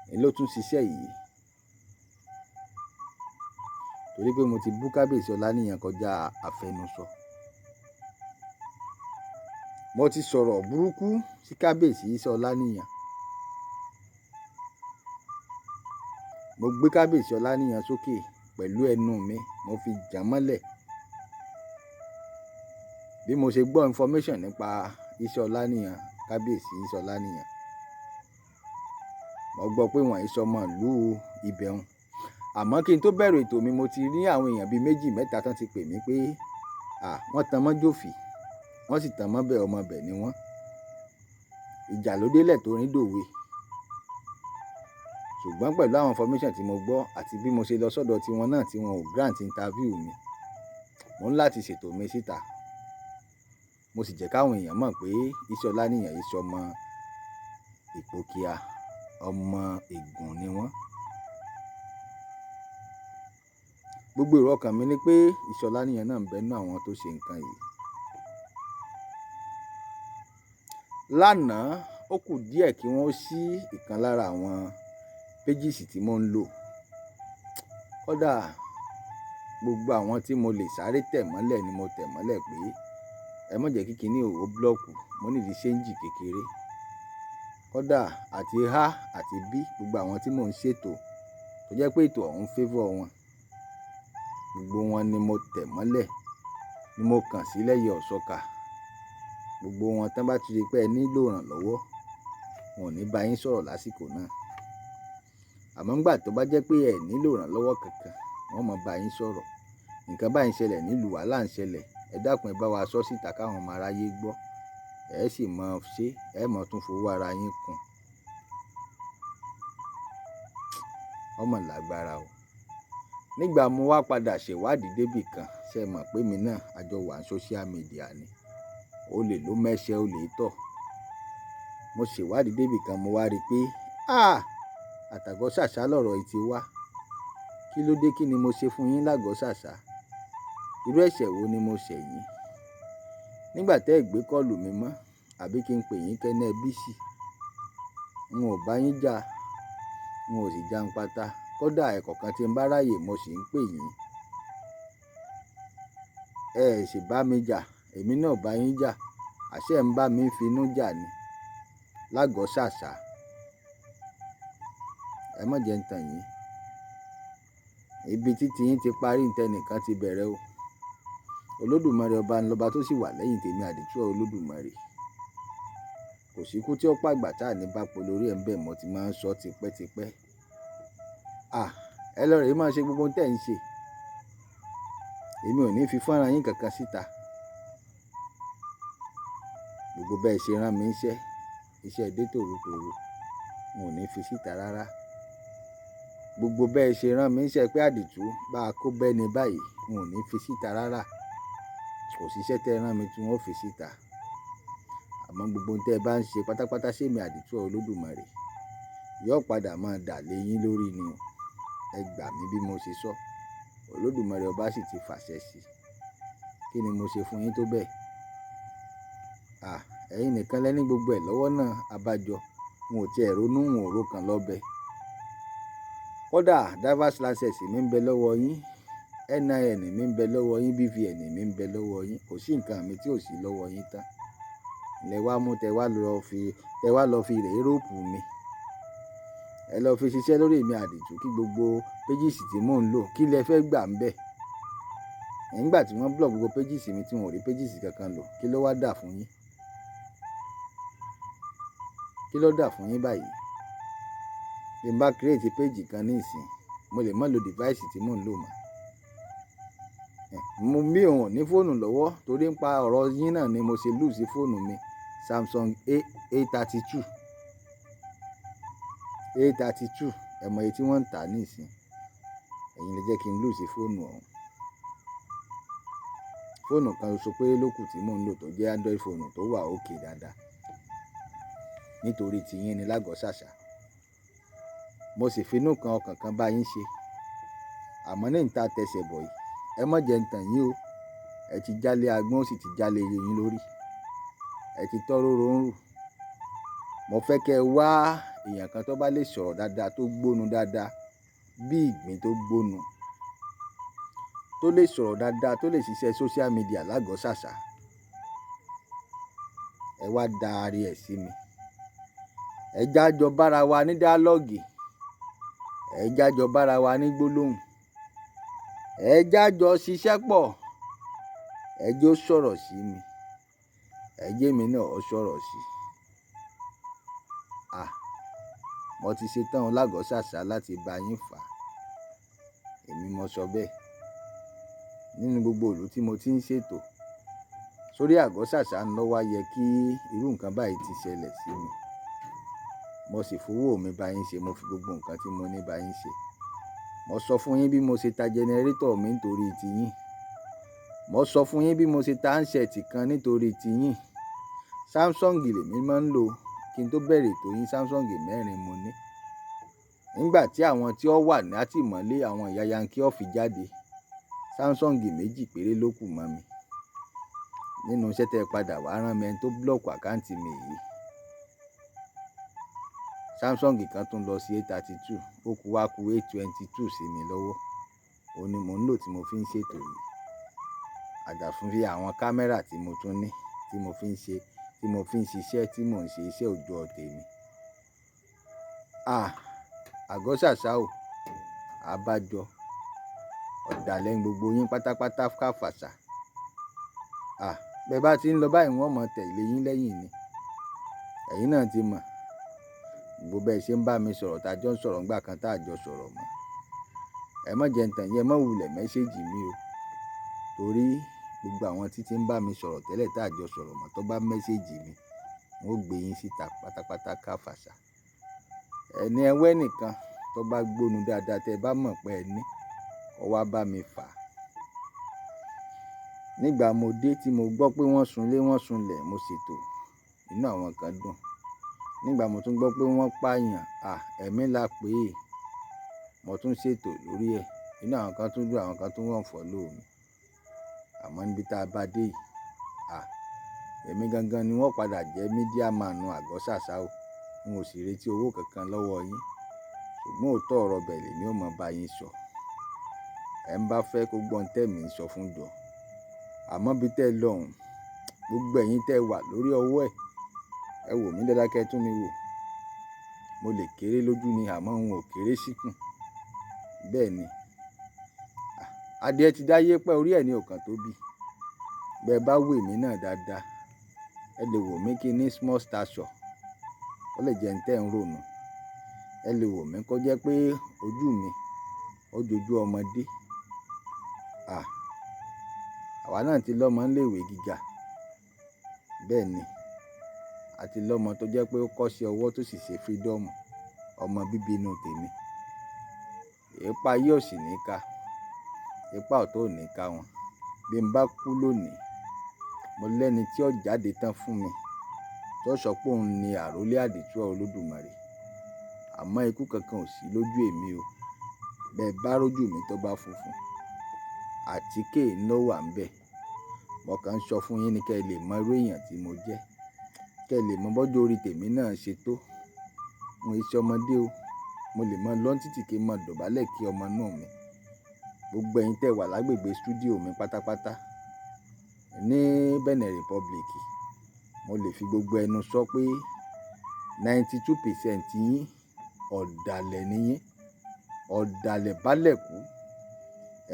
Speaker 1: ni ló tún ṣiṣẹ́ yìí. Torí pé mo ti bú kábíyèsí Ọláníyan kọjá àfẹnusọ. Mo ti sọ̀rọ̀ burúkú sí kábíyèsí Iṣẹ́ Ọláníyan. Mo gbé kábíyèsí Ọláníyan sókè pẹ̀lú ẹnu mi, mo fi jàn mọ́lẹ̀. Bí mo ṣe gbọ́ information nípa Iṣẹ́ Ọláníyan, kábíyèsí Iṣẹ́ Ọláníyan, mo gbọ́ pé wọ́n ì sọmọ ìlú ibẹ̀ hun. Àmọ́ kí n tó bẹ̀rẹ̀ ètò mi, mo ti rí àwọn èèyàn bíi méjì mẹ́ta tán ti pè mí pé, à, wọ́n tan mọ́ jòfì, wọ́n sì tan mọ́ bẹ́ẹ̀, ọmọ bẹ̀ ni wọ́n. Ìjà ló délẹ̀ tó rin dòwe. Ṣùgbọ́n pẹ̀lú àwọn information tí mo gbọ́ àti bí mo ṣe lọ sọ́dọ̀ tiwọn náà tí wọn ò grant interview mi, mo ń láti ṣètò mi síta. Mo sì jẹ́ káwọn èèyàn mọ̀ pé Iṣẹ́ Ọláníyan yìí sọmọ Ìpókíà, ọmọ Ègùn ni wọ́n. Gbogbo èrò ọkàn mi ni pé Iṣẹ́ Ọláníyan náà ń bẹ nínú àwọn tó ṣe nǹkan yìí. Lánàá, ó kù díẹ̀ kí wọ́n ṣí ìkan lára àwọn pages tí mò ń lò. Kódà gbogbo àwọn tí mo lè sáré tẹ̀ mọ́lẹ̀ ni mo tẹ̀ mọ́lẹ̀ pé ẹ má jẹ́ kí kíní ò block, mo ní di change kékeré. Kódà àti A àti B, gbogbo àwọn tí mò ń ṣètò tó jẹ́ pé ètò ọ̀hún favour wọn, gbogbo wọn ni mo tẹ̀ mọ́lẹ̀, ni mo kàn sí lẹ́yẹ ọ̀ṣọ́ka. Gbogbo wọn tán bá ti rí pé ẹ nílò ìrànlọ́wọ́, wọn ò ní bá yín sọ̀rọ̀ lásìkò náà. Àmọ́ nígbà tó bá jẹ́ pé ẹ nílò ìrànlọ́wọ́ kankan, wọ́n máa bá yín sọ̀rọ̀. Nǹkan báyìí ń ṣẹlẹ̀ nílùú, wàhálà ń ṣẹlẹ̀. Ẹ dákun, ẹ bá wa sọ síta káwọn ọmọ aráyé gbọ́. Ẹ sì mọ̀ ṣe, ẹ mọ̀ tún fowó ara yín kún. Ọmọ làgbára o. Nígbà mo wá padà ṣèwádìí débì kan, ṣé ẹ mọ̀ pé èmi náà a jọ wà ní social media ni. Olè ló mẹ́ṣẹ́, olè tọ̀. Mo ṣèwádìí débì kan, mo wá rí pé, à, àtàgọ́ ṣàṣà lọ̀rọ̀ yìí ti wá. Kí ló dé? Kí ni mo ṣe fún yín lágọ́ ṣàṣà? Irú ẹ̀ṣẹ̀ wo ni mo ṣẹ̀ yín? Nígbà tẹ́ ẹ gbé kọ́ọ̀lù mi mọ́, àbí kí n pè yín kẹ́ni ẹ bísí. N ò bá yín jà, n ò sì já ń pata. Kódà ẹ̀kọ̀kan tí ń bá ráyè mo sì ń pè yín. Ẹ sì bá mi jà, èmi náà ò bá yín jà. Àṣé ẹ ń bá mi finú jà ni lágọ́ ṣàṣà. Ẹ má jẹ́ ń tàn yín. Ibi títí yín ti parí, ǹtẹ̀ nìkan ti bẹ̀rẹ̀ o. Olódùmarè ọba ńlọba tó sì wà lẹ́yìn tèmi, àdìtú Olódùmarè. Kò sí ikú tí ó pàgbà tá ní bá po lórí ẹ̀ ń bẹ̀ mọ́ tí máa ń sọ tipẹ́tipẹ́. À, ẹ lọ rè máa ṣe gbogbo ohun tí ẹ̀ ń ṣe. Èmi ò ní fi fọ́nrán yín kankan síta. Gbogbo bẹ́ẹ̀ ṣe rán mi níṣẹ́, iṣẹ́ dé tòrutòru, n ò ní fi síta rárá. Gbogbo bẹ́ẹ̀ ṣe rán mi níṣẹ́ pé àdìtú bá kó bẹ́ni báyìí, n ò ní fi síta rárá. Kò sí iṣẹ́ tẹ rán mi tí n ó fi síta. Àmọ́ gbogbo ohun tí ẹ bá ń ṣe pátápátá ṣé mi àdìtú Olódùmarè yóò padà máa dà lé yín lórí ni o. Ẹ gbà mí bí mo ṣe sọ. Olódùmarè ọba sì ti fàṣẹ sí i. Kí ni mo ṣe fún yín tó bẹ́ẹ̀? À, ẹ̀yin nìkan lẹ́ní gbogbo ẹ̀ lọ́wọ́ náà abájọ. N ò tí ẹ ronú, n ò ro kan lọ́bẹ̀. Kódà driver's license mi ń bẹ lọ́wọ́ yín, NIN mi ń bẹ lọ́wọ́ yín, BVN mi ń bẹ lọ́wọ́ yín. Kò sí nǹkan mi tí ò sí lọ́wọ́ yín tán. Lẹ wá mú tẹ wá lọ fi, tẹ wá lọ fi rè rope mi. Ẹ lọ fi ṣiṣẹ́ lórí èmi àdìtú kí gbogbo pages tí mò ń lò, kí lẹ fẹ́ gbà ń bẹ. Nígbà tí wọ́n block gbogbo pages mi tí wọ́n ò rí pages kankan lò, kí ló wá dà fún yín? Kí ló dà fún yín báyìí? Bí n bá create page kan ní ìsìn, mo lè má lo device tí mò ń lò mọ́. Mo mi ò ní fóònù lọ́wọ́ torí ń pa ọ̀rọ̀ yín náà ni mo ṣe lose fóònù mi Samsung A, A32. A32, ẹ mọ iye tí wọ́n ń tà ní ìsìn. Ẹ̀yin lè jẹ́ kí n lose fóònù ọ̀hún. Fóònù kan ṣoṣo péré ló kù tí mò ń lò tó jẹ́ Android fóònù tó wà okay dáadáa. Nítorí ti yín ni lágọ̀ọ́ ṣàṣà. Mo sì finú kan ọkàn kan bá yín ṣe. Àmọ́ ní ìta tẹsẹ̀ bọ̀ yìí, ẹ má jẹ ń tàn yín o. Ẹ ti jálé agbọ́n ó sì ti jálé yín lórí. Ẹ ti tọ́ róró ń rù. Mo fẹ́ kí ẹ wá èèyàn kan tó bá lè sọ̀rọ̀ dáadáa, tó gbónu dáadáa, bí ìgbín tó gbónu, tó lè sọ̀rọ̀ dáadáa, tó lè ṣiṣẹ́ social media lágọ̀ọ́ ṣàṣà. Ẹ wá darí ẹ̀ sí mi. Ẹ jájọ bára wa ní dialogue. Ẹ jájọ bára wa ní gbólóhùn. Ẹ jájọ ṣiṣẹ́ pọ̀. Ẹ jẹ́ ó sọ̀rọ̀ sí mi. Ẹ jẹ́ èmi náà ó sọ̀rọ̀ sí i. À, mo ti ṣe tán lágọ̀ọ́ ṣàṣà láti bá yín fà. Èmi mo sọ bẹ́ẹ̀. Nínú gbogbo ìlú tí mo ti ń ṣètò, sórí àgọ́ ṣàṣà ń lọ wá yẹ kí irú nǹkan báyìí ti ṣẹlẹ̀ sí mi. Mo sì fowó mi bá yín ṣe, mo fi gbogbo nǹkan tí mo ní bá yín ṣe. Mo sọ fún yín bí mo ṣe ta generator mi nítorí ti yín. Mo sọ fún yín bí mo ṣe ta handset kan nítorí ti yín. Samsung lèmi máa ń lò. Kí n tó bẹ̀rẹ̀ ètò yín, Samsung mẹ́rin mo ní. Nígbà tí àwọn tí ó wà ní àtìmọ́lé, àwọn ìyá Yankee ó fi jáde, Samsung méjì péré ló kù mọ́ mi. Nínú iṣẹ́ tí ẹ padà wá rán mi ẹni tó block account mi yìí. Samsung kan tún lọ sí A32, ó kú wá kú A22 sí mi lọ́wọ́. Ó ní mò ń lò tí mo fi ń ṣètò yìí. Àjà fún bí àwọn camera tí mo tún ní, tí mo fi ń ṣe, tí mo fi ń ṣiṣẹ́, tí mò ń ṣe iṣẹ́ òjọ́ tèmi. À, àgọ́ ṣàṣà o. Abájọ. Ọ̀dàlẹ̀ gbogbo yín pátápátá káfàṣà. À, bí ẹ bá ti ń lọ báyìí wọ́n mọ̀ tẹ̀lé yín lẹ́yìn ni. Ẹ̀yin náà ti mọ̀. Gbogbo bẹ́ẹ̀ ṣe ń bá mi sọ̀rọ̀, tá jọ ń sọ̀rọ̀ nígbà kan tá jọ sọ̀rọ̀ mọ́. Ẹ má jẹ ń tàn yín, ẹ má wulẹ̀ message mi o. Torí gbogbo àwọn tí tí ń bá mi sọ̀rọ̀ tẹ́lẹ̀ tá jọ sọ̀rọ̀ mọ́ tó bá message mi, wọ́n ó gbé yín síta pátápátá káfàṣà. Ẹni ẹwẹ́ nìkan tó bá gbónu dáadáa tí ẹ bá mọ̀ pé ẹ ní, kó wá bá mi fà. Nígbà mo dé tí mo gbọ́ pé wọ́n sunlé, wọ́n sunlẹ̀, mo ṣètò. Inú àwọn kan dùn. Nígbà mo tún gbọ́ pé wọ́n pààyàn, à, ẹ̀mí la pè é. Mo tún ṣètò lórí ẹ̀. Inú àwọn kan tún dùn, àwọn kan tún unfollow mi. Àmọ́ níbi tí a bá dé yìí, à, èmi gangan ni wọ́n padà jẹ́ media man àgọ́ ṣàṣà o. N ò sì retí owó kankan lọ́wọ́ yín. Ṣùgbọ́n òótọ́ ọ̀rọ̀ bẹ̀ lèmi ó mọ̀ bá yín sọ. Ẹ ń bá fẹ́ kó gbọ́n tẹ̀mí sọ fún jọ. Àmọ́ bí tẹ́ lọ òun, gbogbo ẹ̀yin tẹ́ wà lórí ọwọ́ ẹ̀, ẹ wò mí dáadáa kí ẹ tún mi wò. Mo lè kéré lójú ni àmọ́ n ò kéré síkùn. Bẹ́ẹ̀ ni. Adìẹ ti dáyé pẹ́ orí ẹ̀ ní ọ̀kan tó bí. Bí ẹ bá wò èmi náà dáadáa, ẹ lè wò mí kí n ní small stature. Ó lè jẹ́ ń tẹ́ ń rònú. Ẹ lè wò mí kó jẹ́ pé ojú mi ó jojú ọmọdé. À, àwa náà ti lọ́mọ ní ilé ìwé gíga. Bẹ́ẹ̀ ni. Àti lọ́mọ tó jẹ́ pé ó kọ́ṣẹ́ ọwọ́ tó sì ṣe freedom, ọmọ bíbí inú tèmi. Ipa ayé ò sì ní ká, ipa ọ̀tá ò ní ká wọn. Bí n bá kú lónìí, mo lẹ́ni tí ó jáde tán fún mi, tí ó sọ pé òun ni àrólé àdìtú Olódùmarè. Àmọ́ ikú kankan ò sí lójú èmi o. Bẹ́ẹ̀ bá rójú mi tó bá funfun, àtíkè ló wà níbẹ̀. Mo kàn ń sọ fún yín ni kí ẹ lè mọ irú èèyàn tí mo jẹ́, kí ẹ lè mọ bọ́jọ́ orí tèmi náà ṣe tó. Mo ì ṣe ọmọdé o. Mo lè mọ lọ́ títí kí n mọ dọ̀bálẹ̀ kí ọmọ náà mi. Gbogbo ẹ̀yin tẹ́ wà lágbègbè studio mi pátápátá ní Benin Republic, mo lè fi gbogbo ẹnu sọ pé 92% yín ọ̀dàlẹ̀ ni yín. Ọ̀dàlẹ̀ bálẹ̀ kú.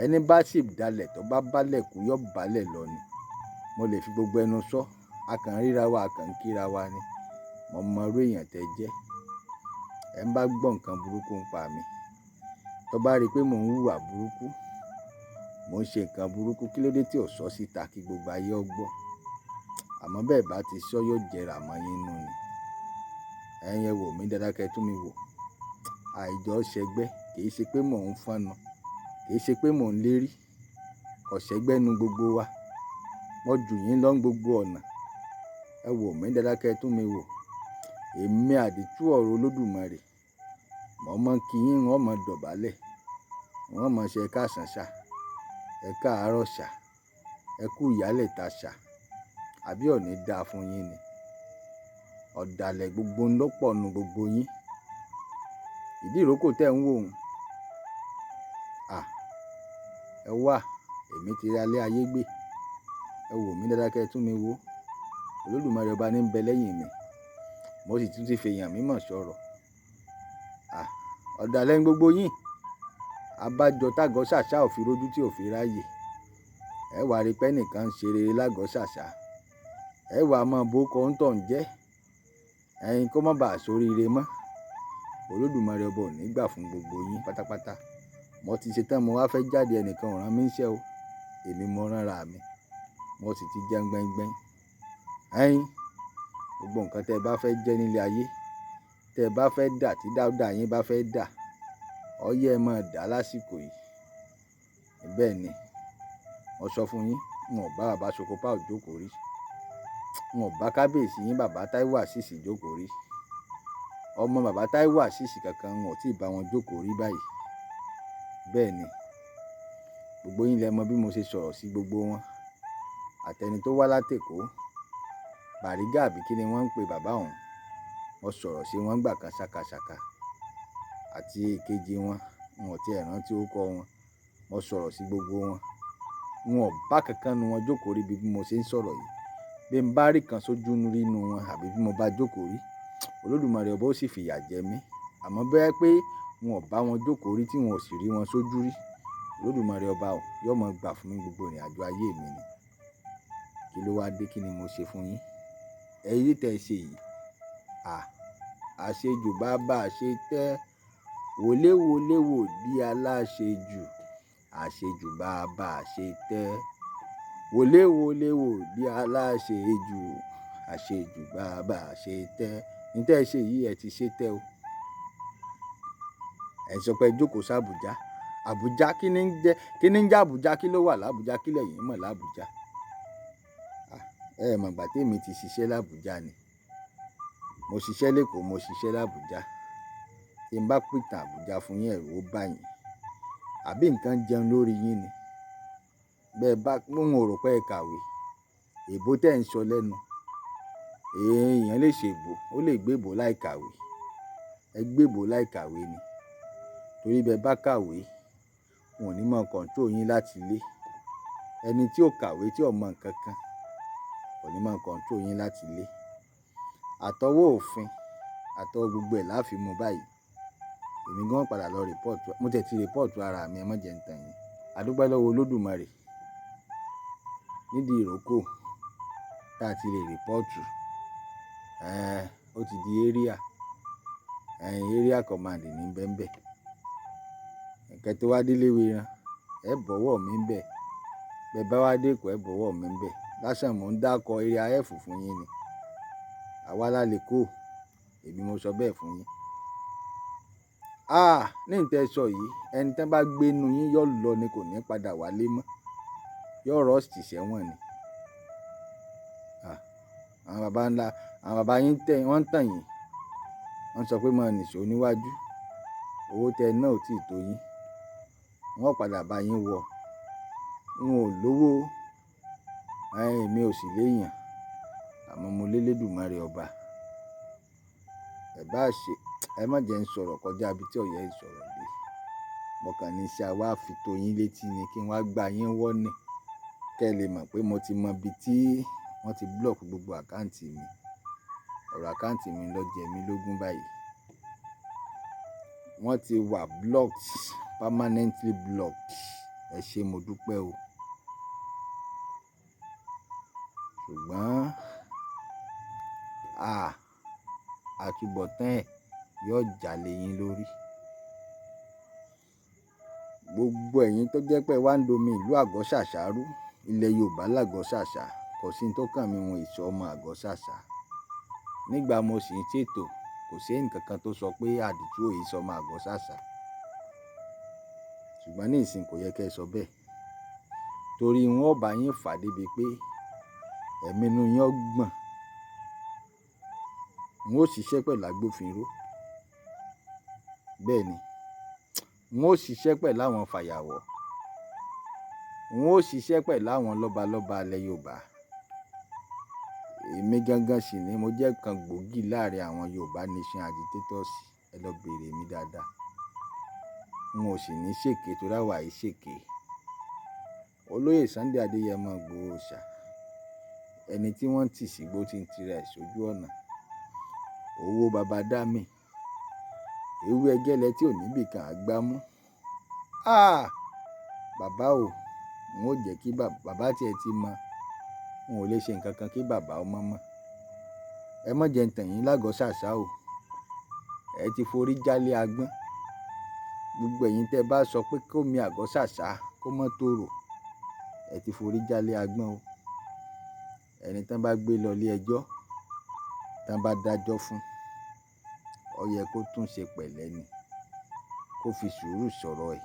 Speaker 1: Ẹni bá sì dalẹ̀ tó bá bálẹ̀ kú, yóò bálẹ̀ lọ ni. Mo lè fi gbogbo ẹnu sọ. A kàn ríra wa, a kàn ń kíra wa ni. Mo mọ irú èèyàn tẹ́ jẹ́. Ẹ ń bá gbọ́ nǹkan burúkú ń pa mi, tó bá rí pé mò ń hùwà burúkú, mò ń ṣe nǹkan burúkú, kí ló dé tí ò sọ síta kí gbogbo ayé ó gbọ́? Àmọ́ bẹ́ẹ̀ bá ti sọ, yóò jẹrà mọ́ yín nú ni. Ẹ̀yin ẹ wò mí dáadáa kí ẹ tún mi wò. Àìjọ ṣẹgbẹ́, kì í ṣe pé mò ń fọ́nu, kì í ṣe pé mò ń lérí. Kò ṣẹgbẹ́ nu gbogbo wa. Mo jù yín lọ gbogbo ọ̀nà. Ẹ wò mí dáadáa kí ẹ tún mi wò. Èmi àdìtú ọ̀rọ̀ Olódùmarè. Mo mọ̀ kí yín, wọ́n mọ̀ dọ̀bálẹ̀. Wọ́n mọ̀ ṣe ẹ káàsán ṣá, ẹ káàárọ̀ ṣá, ẹ kú ìyálẹ̀ta ṣá. Àbí ò ní dáa fún yín ni? Ọ̀dàlẹ̀ gbogbo ń lọ́pọ̀ nu gbogbo yín. Ìdí ìrókò tẹ́ ń wò ó. À, ẹ wá, èmi ti rí alẹ́ ayé gbé. Ẹ wò mí dáadáa kí ẹ tún mi wò. Olódùmarè ọba ní ń bẹ lẹ́yìn mi. Mo sì tún ti fi èèyàn mímọ̀ sọ̀rọ̀. À, ọ̀dàlẹ̀ ń gbogbo yín. Abájọ tágọ̀ ṣàṣà ò fi rójú tí ò fi ráyè. Ẹ wá rí pé ẹnìkan ń ṣe rere lágọ̀ ṣàṣà. Ẹ wá mọ bó kọ́ ń tọ̀ ń jẹ́. Ẹ̀yin kó má bàa sóríire mọ́. Olódùmarè ọba ò ní gbà fún gbogbo yín pátápátá. Mo ti ṣe tán, mo wá fẹ́ jáde, ẹnìkan ò rán mi níṣẹ́ o. Èmi mo ránra mi. Mo sì ti jẹun gbẹ́ngbẹ́ng. Ẹ̀yin, gbogbo nǹkan tí ẹ bá fẹ́ jẹ́ nílé ayé, tí ẹ bá fẹ́ dà, tí dáúdà yín bá fẹ́ dà, ọyẹ́ ẹ máa dà lásìkò yìí. Bẹ́ẹ̀ ni, mo sọ fún yín, n ò bá bàbá Sokopa jókòó rí. N ò bá kábíyèsí yín bàbá Táíwò Àṣíṣì jókòó rí. Ọmọ bàbá Táíwò Àṣíṣì kankan n ò tí ì bá wọn jókòó rí báyìí. Bẹ́ẹ̀ ni, gbogbo yín lẹ mọ bí mo ṣe sọ̀rọ̀ sí gbogbo wọn. Àtẹni tó wá láti Èkó, Bàrígà àbí kí ni wọ́n ń pe bàbá òun. Mo sọ̀rọ̀ sí wọn gbà kan ṣàkàṣàkà. Àti èkejì wọn, n ò tí è rántí orúkọ wọn. Mo sọ̀rọ̀ sí gbogbo wọn. N ò bá kankan nu wọn jókòó rí bí mo ṣe ń sọ̀rọ̀ yìí. Bí n bá rí kan sójú rí inú wọn àbí bí mo bá jókòó rí, Olódùmarè ọba ó sì fìyà jẹ mí. Àmọ́ bẹ́ẹ̀ pé n ò bá wọn jókòó rí tí wọn ò sì rí wọn sójú rí, Olódùmarè ọba ò, yóò mọ gbà fún mi gbogbo ìrìnàjò ayé mi ni. Kí ló wá dé? Kí ni mo ṣe fún yín? Ẹyí tẹ ṣe yìí. À, àṣejù bàbá ṣe tẹ́. Wòléwòlé wò bí aláṣejù. Àṣejù bàbá ṣe tẹ́. Wòléwòlé wò bí aláṣejù. Àṣejù bàbá ṣe tẹ́. Ní tẹ́ ẹ ṣe yìí, ẹ ti ṣe tẹ́ o. Ẹ sọ pé jókòó sí Abuja. Abuja kí ni ń jẹ́? Kí ni ń jẹ́ Abuja? Kí ló wà l'Abuja? Kí lẹ̀yin mọ̀ l'Abuja? À, ẹ mọ̀ ìgbà tí èmi ti ṣiṣẹ́ l'Abuja ni. Mo ṣiṣẹ́ l'Èkó, mo ṣiṣẹ́ l'Abuja. Tí n bá pìtàn Abuja fún yín, ẹ̀rù ó bá yín. Àbí nǹkan jẹun lórí yín ni. Bẹ́ẹ̀ bá, n ò rò pé ẹ kàwé. Èbó tẹ́ ẹ̀ ń sọ lẹ́nu. Èèyàn lè ṣe èbó, ó lè gbé èbó láì kàwé. Ẹ gbé èbó láì kàwé ni. Torí bẹ́ẹ̀ bá kàwé, wọn ò ní mọ̀ control yín láti ilé. Ẹni tí ó kàwé, tí ò mọ̀ nǹkan kan, kò ní mọ̀ control yín láti ilé. Àtọwọ́ òfin, àtọwọ́ gbogbo ẹ̀ láfi mú báyìí. Èmi gan padà lọ report. Mo tẹ̀ ti report ara mi, ẹ má jẹ ń tàn yín. A dúpẹ́ lọ́wọ́ Olódùmarè. Nídìí ìrókò tí a ti lè report. Ẹ́n, ó ti di area. Ẹ̀n, area command ní bẹ́ńbẹ́. Kẹ́ tó wá dé léwéran, ẹ bọ̀wọ̀ mi ń bẹ̀. Bẹ bá wá dé Èkó, ẹ bọ̀wọ̀ mi ń bẹ̀. Lásán mò ń dákọ area F fún yín ni. Àwa la lè kó. Èmi mo sọ bẹ́ẹ̀ fún yín. Ah, ní ìtẹ́ sọ yìí, ẹni tí wọ́n bá gbé inú yín yóò lọ ni, kò ní padà wálé mọ́. Yóò rust sẹ́wọ̀n ni. Ah, àwọn baba ńlá, àwọn baba yín tẹ̀, wọ́n ń tàn yín. Wọ́n sọ pé máa nìṣó níwájú. Owó tẹ náà ò tí tó yín. Wọ́n ó padà bá yín wọ̀. N ò lówó. Èmi ò sì léèyàn. Àmọ́ mo lé Elédùmarè ọba. Ẹ bá ṣe, ẹ má jẹ ń sọ̀rọ̀ kọjá ibi tí ọ̀yẹ́ ń sọ̀rọ̀ dé. Mo kàn ní iṣẹ́ wá fi tó yín létí ni kí n wá gba yín wọ́nì. Kí ẹ lè mọ̀ pé mo ti mọ ibi tí wọ́n ti block gbogbo account mi. Ọ̀rọ̀ account mi ló jẹ mí lógún báyìí. Wọ́n ti wà blocked, permanently blocked. Ẹ ṣé, mo dúpẹ́ o. Ṣùgbọ́n, àtúbọ̀tán ẹ̀ yóò jalè yín lórí. Gbogbo ẹ̀yin tó jẹ́ pé wá ń domi ìlú Àgọ́ Ṣàṣà rú, ilẹ̀ Yorùbá l'Àgọ́ Ṣàṣà, kò sí ohun tó kàn mí wọn ìṣọ́ ọmọ Àgọ́ Ṣàṣà. Nígbà mo sì ń ṣètò, kò sí ẹnì kankan tó sọ pé àdìtú ò í sọ ọmọ Àgọ́ Ṣàṣà. Ṣùgbọ́n ní ìsìn kò yẹ kí ẹ sọ bẹ́ẹ̀. Torí wọn ó bá yín fà débi pé ẹ̀mí inú yín ó gbọ̀n. Wọn ó ṣiṣẹ́ pẹ̀lú agbófinró. Bẹ́ẹ̀ ni. Wọn ó ṣiṣẹ́ pẹ̀lú àwọn fàyàwọ́. Wọn ó ṣiṣẹ́ pẹ̀lú àwọn lọ́balọ́ba ilẹ̀ Yorùbá. Èmi gangan sì ni mo jẹ́ kan gbòógì láàrin àwọn Yorùbá Nation agitators. Ẹ lọ bèrè mi dáadáa. N ò sì ní ṣèké torí àwa yìí ṣèké. Olóyè Sunday Adéyẹmọ Ìgbòho Òòṣà, ẹni tí wọ́n ń tì sígbó tí ń tira ẹ̀ sójú ọ̀nà. Owó baba dá mi. Ewé ẹgẹ́lẹ́ tí ò níbì kan àgbá mú. Ah! Bàbá o, n ó jẹ́ kí bàbá tí ẹ ti mọ̀, n ò lè ṣe nǹkan kan kí bàbá ó mọ̀ mọ̀. Ẹ má jẹ ń tàn yín l'Àgọ́ Ṣàṣà o. Ẹ ti forí jálé agbọ́n. Gbogbo ẹ̀yin tí ẹ bá sọ pé kó mi Àgọ́ Ṣàṣà kó mọ́ tòrò, ẹ ti forí jálé agbọ́n o. Ẹni tí wọ́n bá gbé lọ ilé ẹjọ́, tí wọ́n bá dájọ́ fún, ó yẹ kó tún ṣe pẹ̀lẹ́ ni. Kó fi sùúrù sọ̀rọ̀ ẹ̀.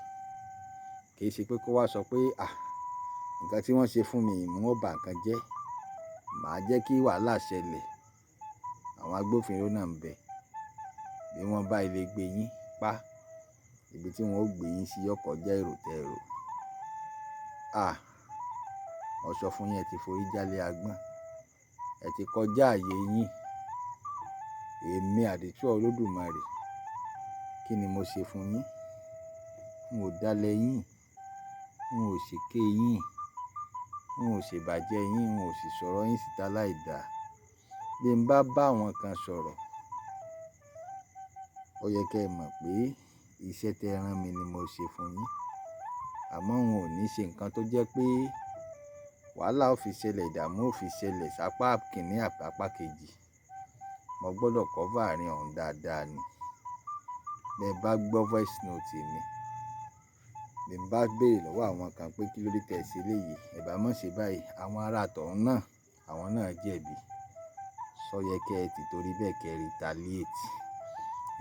Speaker 1: Kì í ṣe pé kó wá sọ pé, à, nǹkan tí wọ́n ṣe fún mi, mò ń bá nǹkan jẹ́. Màá jẹ́ kí wàhálà ṣẹlẹ̀. Àwọn agbófinró náà ń bẹ. Bí wọ́n bá ilé gbé yín pa, ibi tí wọ́n ó gbé yín sí yóò kọjá èrò tẹ èrò. À, mo sọ fún yín, ẹ ti forí jálé agbọ́n. Ẹ ti kọjá ààyè yín. Èmi àdìtú Olódùmarè. Kí ni mo ṣe fún yín? N ò dalẹ̀ yín. N ò ṣèké yín. N ò ṣèbàjẹ́ yín. N ò sì sọ̀rọ̀ yín síta láìda. Bí n bá bá àwọn kan sọ̀rọ̀, ó yẹ kí ẹ mọ̀ pé iṣẹ́ tí ẹ rán mi ni mo ṣe fún yín. Àmọ́ n ò ní ṣe nǹkan tó jẹ́ pé wàhálà ó fi ṣẹlẹ̀, ìdààmú ó fi ṣẹlẹ̀ sápá kìnní àti apá kejì. Mo gbọdọ̀ cover àárín ọ̀hún dáadáa ni. Bí ẹ bá gbọ́ voice note mi, bí n bá béèrè lọ́wọ́ àwọn kan pé kí ló dé tí ẹ ṣe léyìí, ẹ bá má ṣe báyìí. Àwọn ará tọ̀hún náà, àwọn náà jẹ̀bi. Sọ yẹ kí ẹ ti torí bẹ́ẹ̀ kí ẹ retaliate.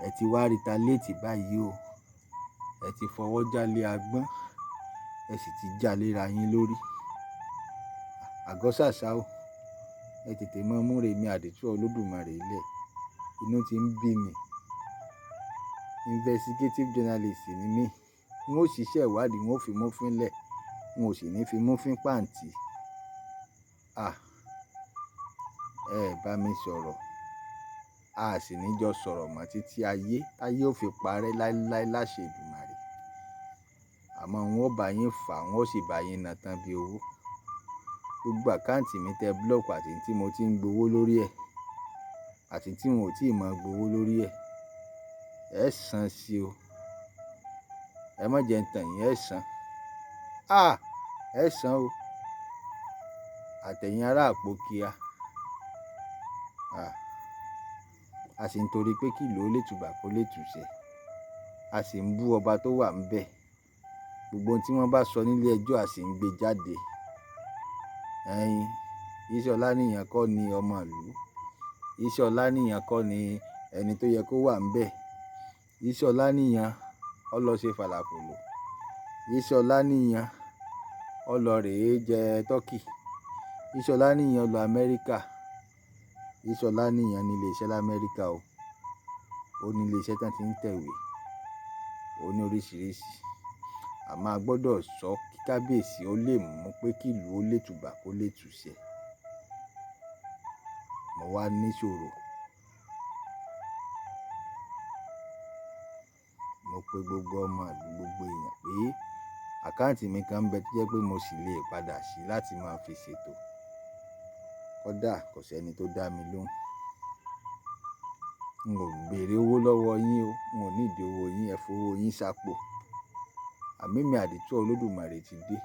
Speaker 1: Ẹ ti wá retaliate báyìí o. Ẹ ti fọwọ́ jálé agbọ́n. Ẹ sì ti jálé ra yín lórí. Àgọ́ Ṣàṣà o. Ẹ tètè mọ́ múre mi àdìtú Olódùmarè lẹ̀. Inú ti ń bí mi. Investigative journalist ni mí. N ó ṣiṣẹ́ ìwádìí, n ó fi mú fínlẹ̀. N ò sì ní fi mú fín pàǹtí. À, ẹ bá mi sọ̀rọ̀. A sì ní jọ sọ̀rọ̀ mọ́ títí ayé, táyé ó fi parẹ́ láíláí láṣẹ Èdùmàrè. Àmọ́ n ó bá yín fà, n ó sì bá yín ná tán bí owó. Gbogbo account mi tẹ block àti tí mo ti ń gbowó lórí ẹ̀, àti tí n ò tí ì máa gbowó lórí ẹ̀, ẹ san sí o. Ẹ má jẹ ń tàn yín, ẹ san. À, ẹ san o. Àtẹ̀yìn ará àpókíà. À, a sì ń torí pé kí ìlú ó lè tùbà kó lè tùṣẹ. A sì ń bú ọba tó wà níbẹ̀. Gbogbo ohun tí wọ́n bá sọ nílé ẹjọ́ a sì ń gbé jáde. Ẹ̀yin, Ìṣọ̀lá nìyẹn kọ́ ni ọmọ ìlú. Iṣẹ́ Ọláníyan kọ́ ni ẹni tó yẹ kó wà ńbẹ̀. Iṣẹ́ Ọláníyan ó lọ ṣe fàlàfòlò. Iṣẹ́ Ọláníyan ó lọ rèé jẹ tọ́kì. Iṣẹ́ Ọláníyan lọ Amẹ́ríkà. Iṣẹ́ Ọláníyan ní ilé iṣẹ́ l'Amẹ́ríkà o. Ó ní ilé iṣẹ́ tí wọ́n ti ń tẹ̀wé. Ó ní oríṣiríṣi. Àmọ́ a gbọ́dọ̀ sọ kí kábíyèsí ó lè mú pé kí ìlú ó lè tùbà kó lè tùṣẹ. Mo wá níṣòro. Mo pe gbogbo ọmọ ìlú, gbogbo èèyàn pé àkáǹtì mi kan ń bẹ tó jẹ́ pé mo sì lè padà sí láti máa fi ṣètò. Kódà kò sí ẹni tó dá mi lóhùn. N ò béèrè owó lọ́wọ́ yín o. N ò ní ìdí owó yín. Ẹ fowó yín sápò. Àmọ́ èmi àdìtú Olódùmarè ti dé.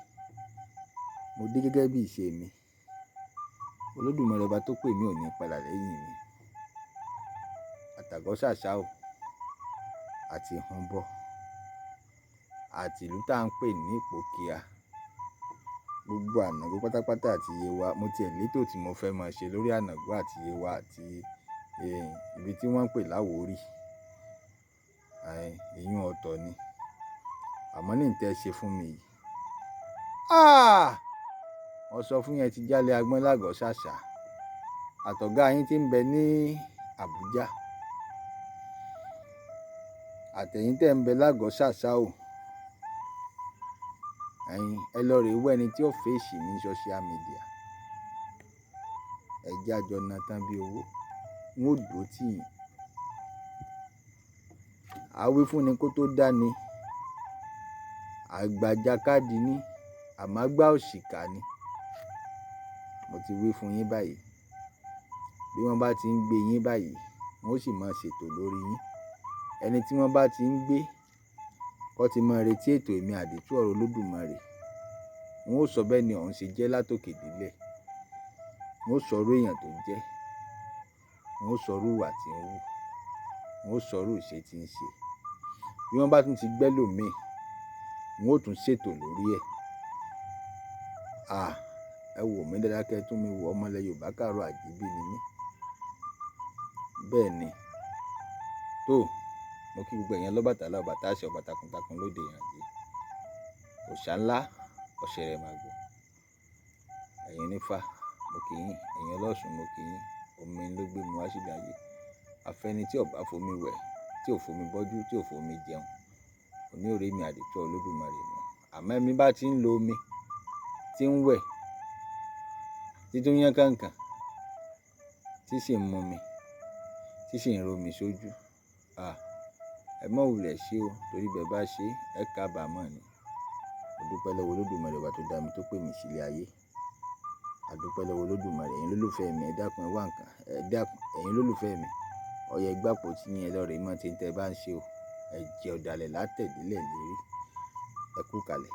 Speaker 1: Mo dé gẹ́gẹ́ bí ìṣe mi. Olódùmarè ọba tó pè mí ò ní padà lẹ́yìn mi. Àtàgọ́ ṣàṣà o. Àti Hunbọ̀. Àti ìlú tá ń pè ní Ìpókíà. Gbogbo ànàgó pátápátá àti Yewa. Mo ti ẹ̀ létò tí mo fẹ́ máa ṣe lórí ànàgó àti Yewa àti ibi tí wọ́n ń pè láwòrí. Ìyún ọ̀tọ̀ ni. Àmọ́ ní ìtẹ́ ṣe fún mi yìí. Ah! Wọ́n sọ fún yẹn ti jálè agbọ́n lágọ̀ọ́ ṣàṣà. Àtọ̀gá yín tí ń bẹ ní Àbújá. Àtẹ̀yìn tẹ́ ń bẹ lágọ̀ọ́ ṣàṣà o. Ẹ̀yin ẹ lọ rè wá ẹni tí ó fèsì ní social media. Ẹ jẹ́ àjọ ná tán bí owó. N ó dúró tì yín. A wí fún ni kó tó dá ni. Àgbàjàkadì ni. Àmọ́ àgbà òṣìkà ni. Mo ti wí fún yín báyìí. Bí wọ́n bá ti ń gbé yín báyìí, wọ́n ó sì máa ṣètò lórí yín. Ẹni tí wọ́n bá ti ń gbé, kó ti máa retí ètò èmi àdìtú ọ̀rọ̀ Olódùmarè. Wọn ó sọ bẹ́ẹ̀ ni òun ṣe jẹ́ látòkè délẹ̀. Wọn ó sọ̀rọ̀ èèyàn tó jẹ́. Wọn ó sọ̀rọ̀ ìwà tí ń wù. Wọn ó sọ̀rọ̀ ìṣe tí ń ṣe. Bí wọ́n bá tún ti gbẹ́ lòmíì, wọn ó tún ṣètò lórí ẹ̀. À, ẹ wò mí dáadáa kí ẹ tún mi wò. Ọmọ ilẹ̀ Yorùbá káàárọ̀ àjíbí ni mí. Bẹ́ẹ̀ ni. Tó, mo kí gbogbo ẹ̀yin Ọlọ́bàtálá, ọba tá ṣe ọba takuntakun lóde ìrìnàjò. Òòṣà ńlá, ọ̀ṣẹ̀rẹ̀ màgbò. Ẹ̀yin onífá, mo kí yín. Ẹ̀yin ọlọ́ṣun, mo kí yín. Omi ló gbé mi wá sílẹ̀ ayé. Afẹ́ni tí ò bá fomi wẹ̀, tí ò fomi bọ́jú, tí ò fomi jẹun, òní ò rí mi àdìtú Olódùmarè mọ́. Àmọ́ ẹ̀mí bá ti ń lo omi, tí ń wẹ̀, tí tún yán kànkàn, tí sì ń mu omi, tí sì ń ro omi sójú. À, ẹ má wulẹ̀ ṣe o, torí bí ẹ bá ṣe, ẹ kábàámọ̀ ni. Mo dúpẹ́ lọ́wọ́ Olódùmarè ọba tó dá mi tó pè mí sílé ayé. A dúpẹ́ lọ́wọ́ Olódùmarè. Ẹ̀yin olólùfẹ́ mi, ẹ dákun, ẹ wá nǹkan. Ẹ dákun, ẹ̀yin olólùfẹ́ mi. Ọ̀yẹ́ gbàpò tí yín ẹ lọ rè mọ́ tí ń tẹ bá ń ṣe o. Ẹ jẹ́ ọ̀dàlẹ̀ látẹ̀dílẹ̀ lérí. Ẹ kú kalẹ̀.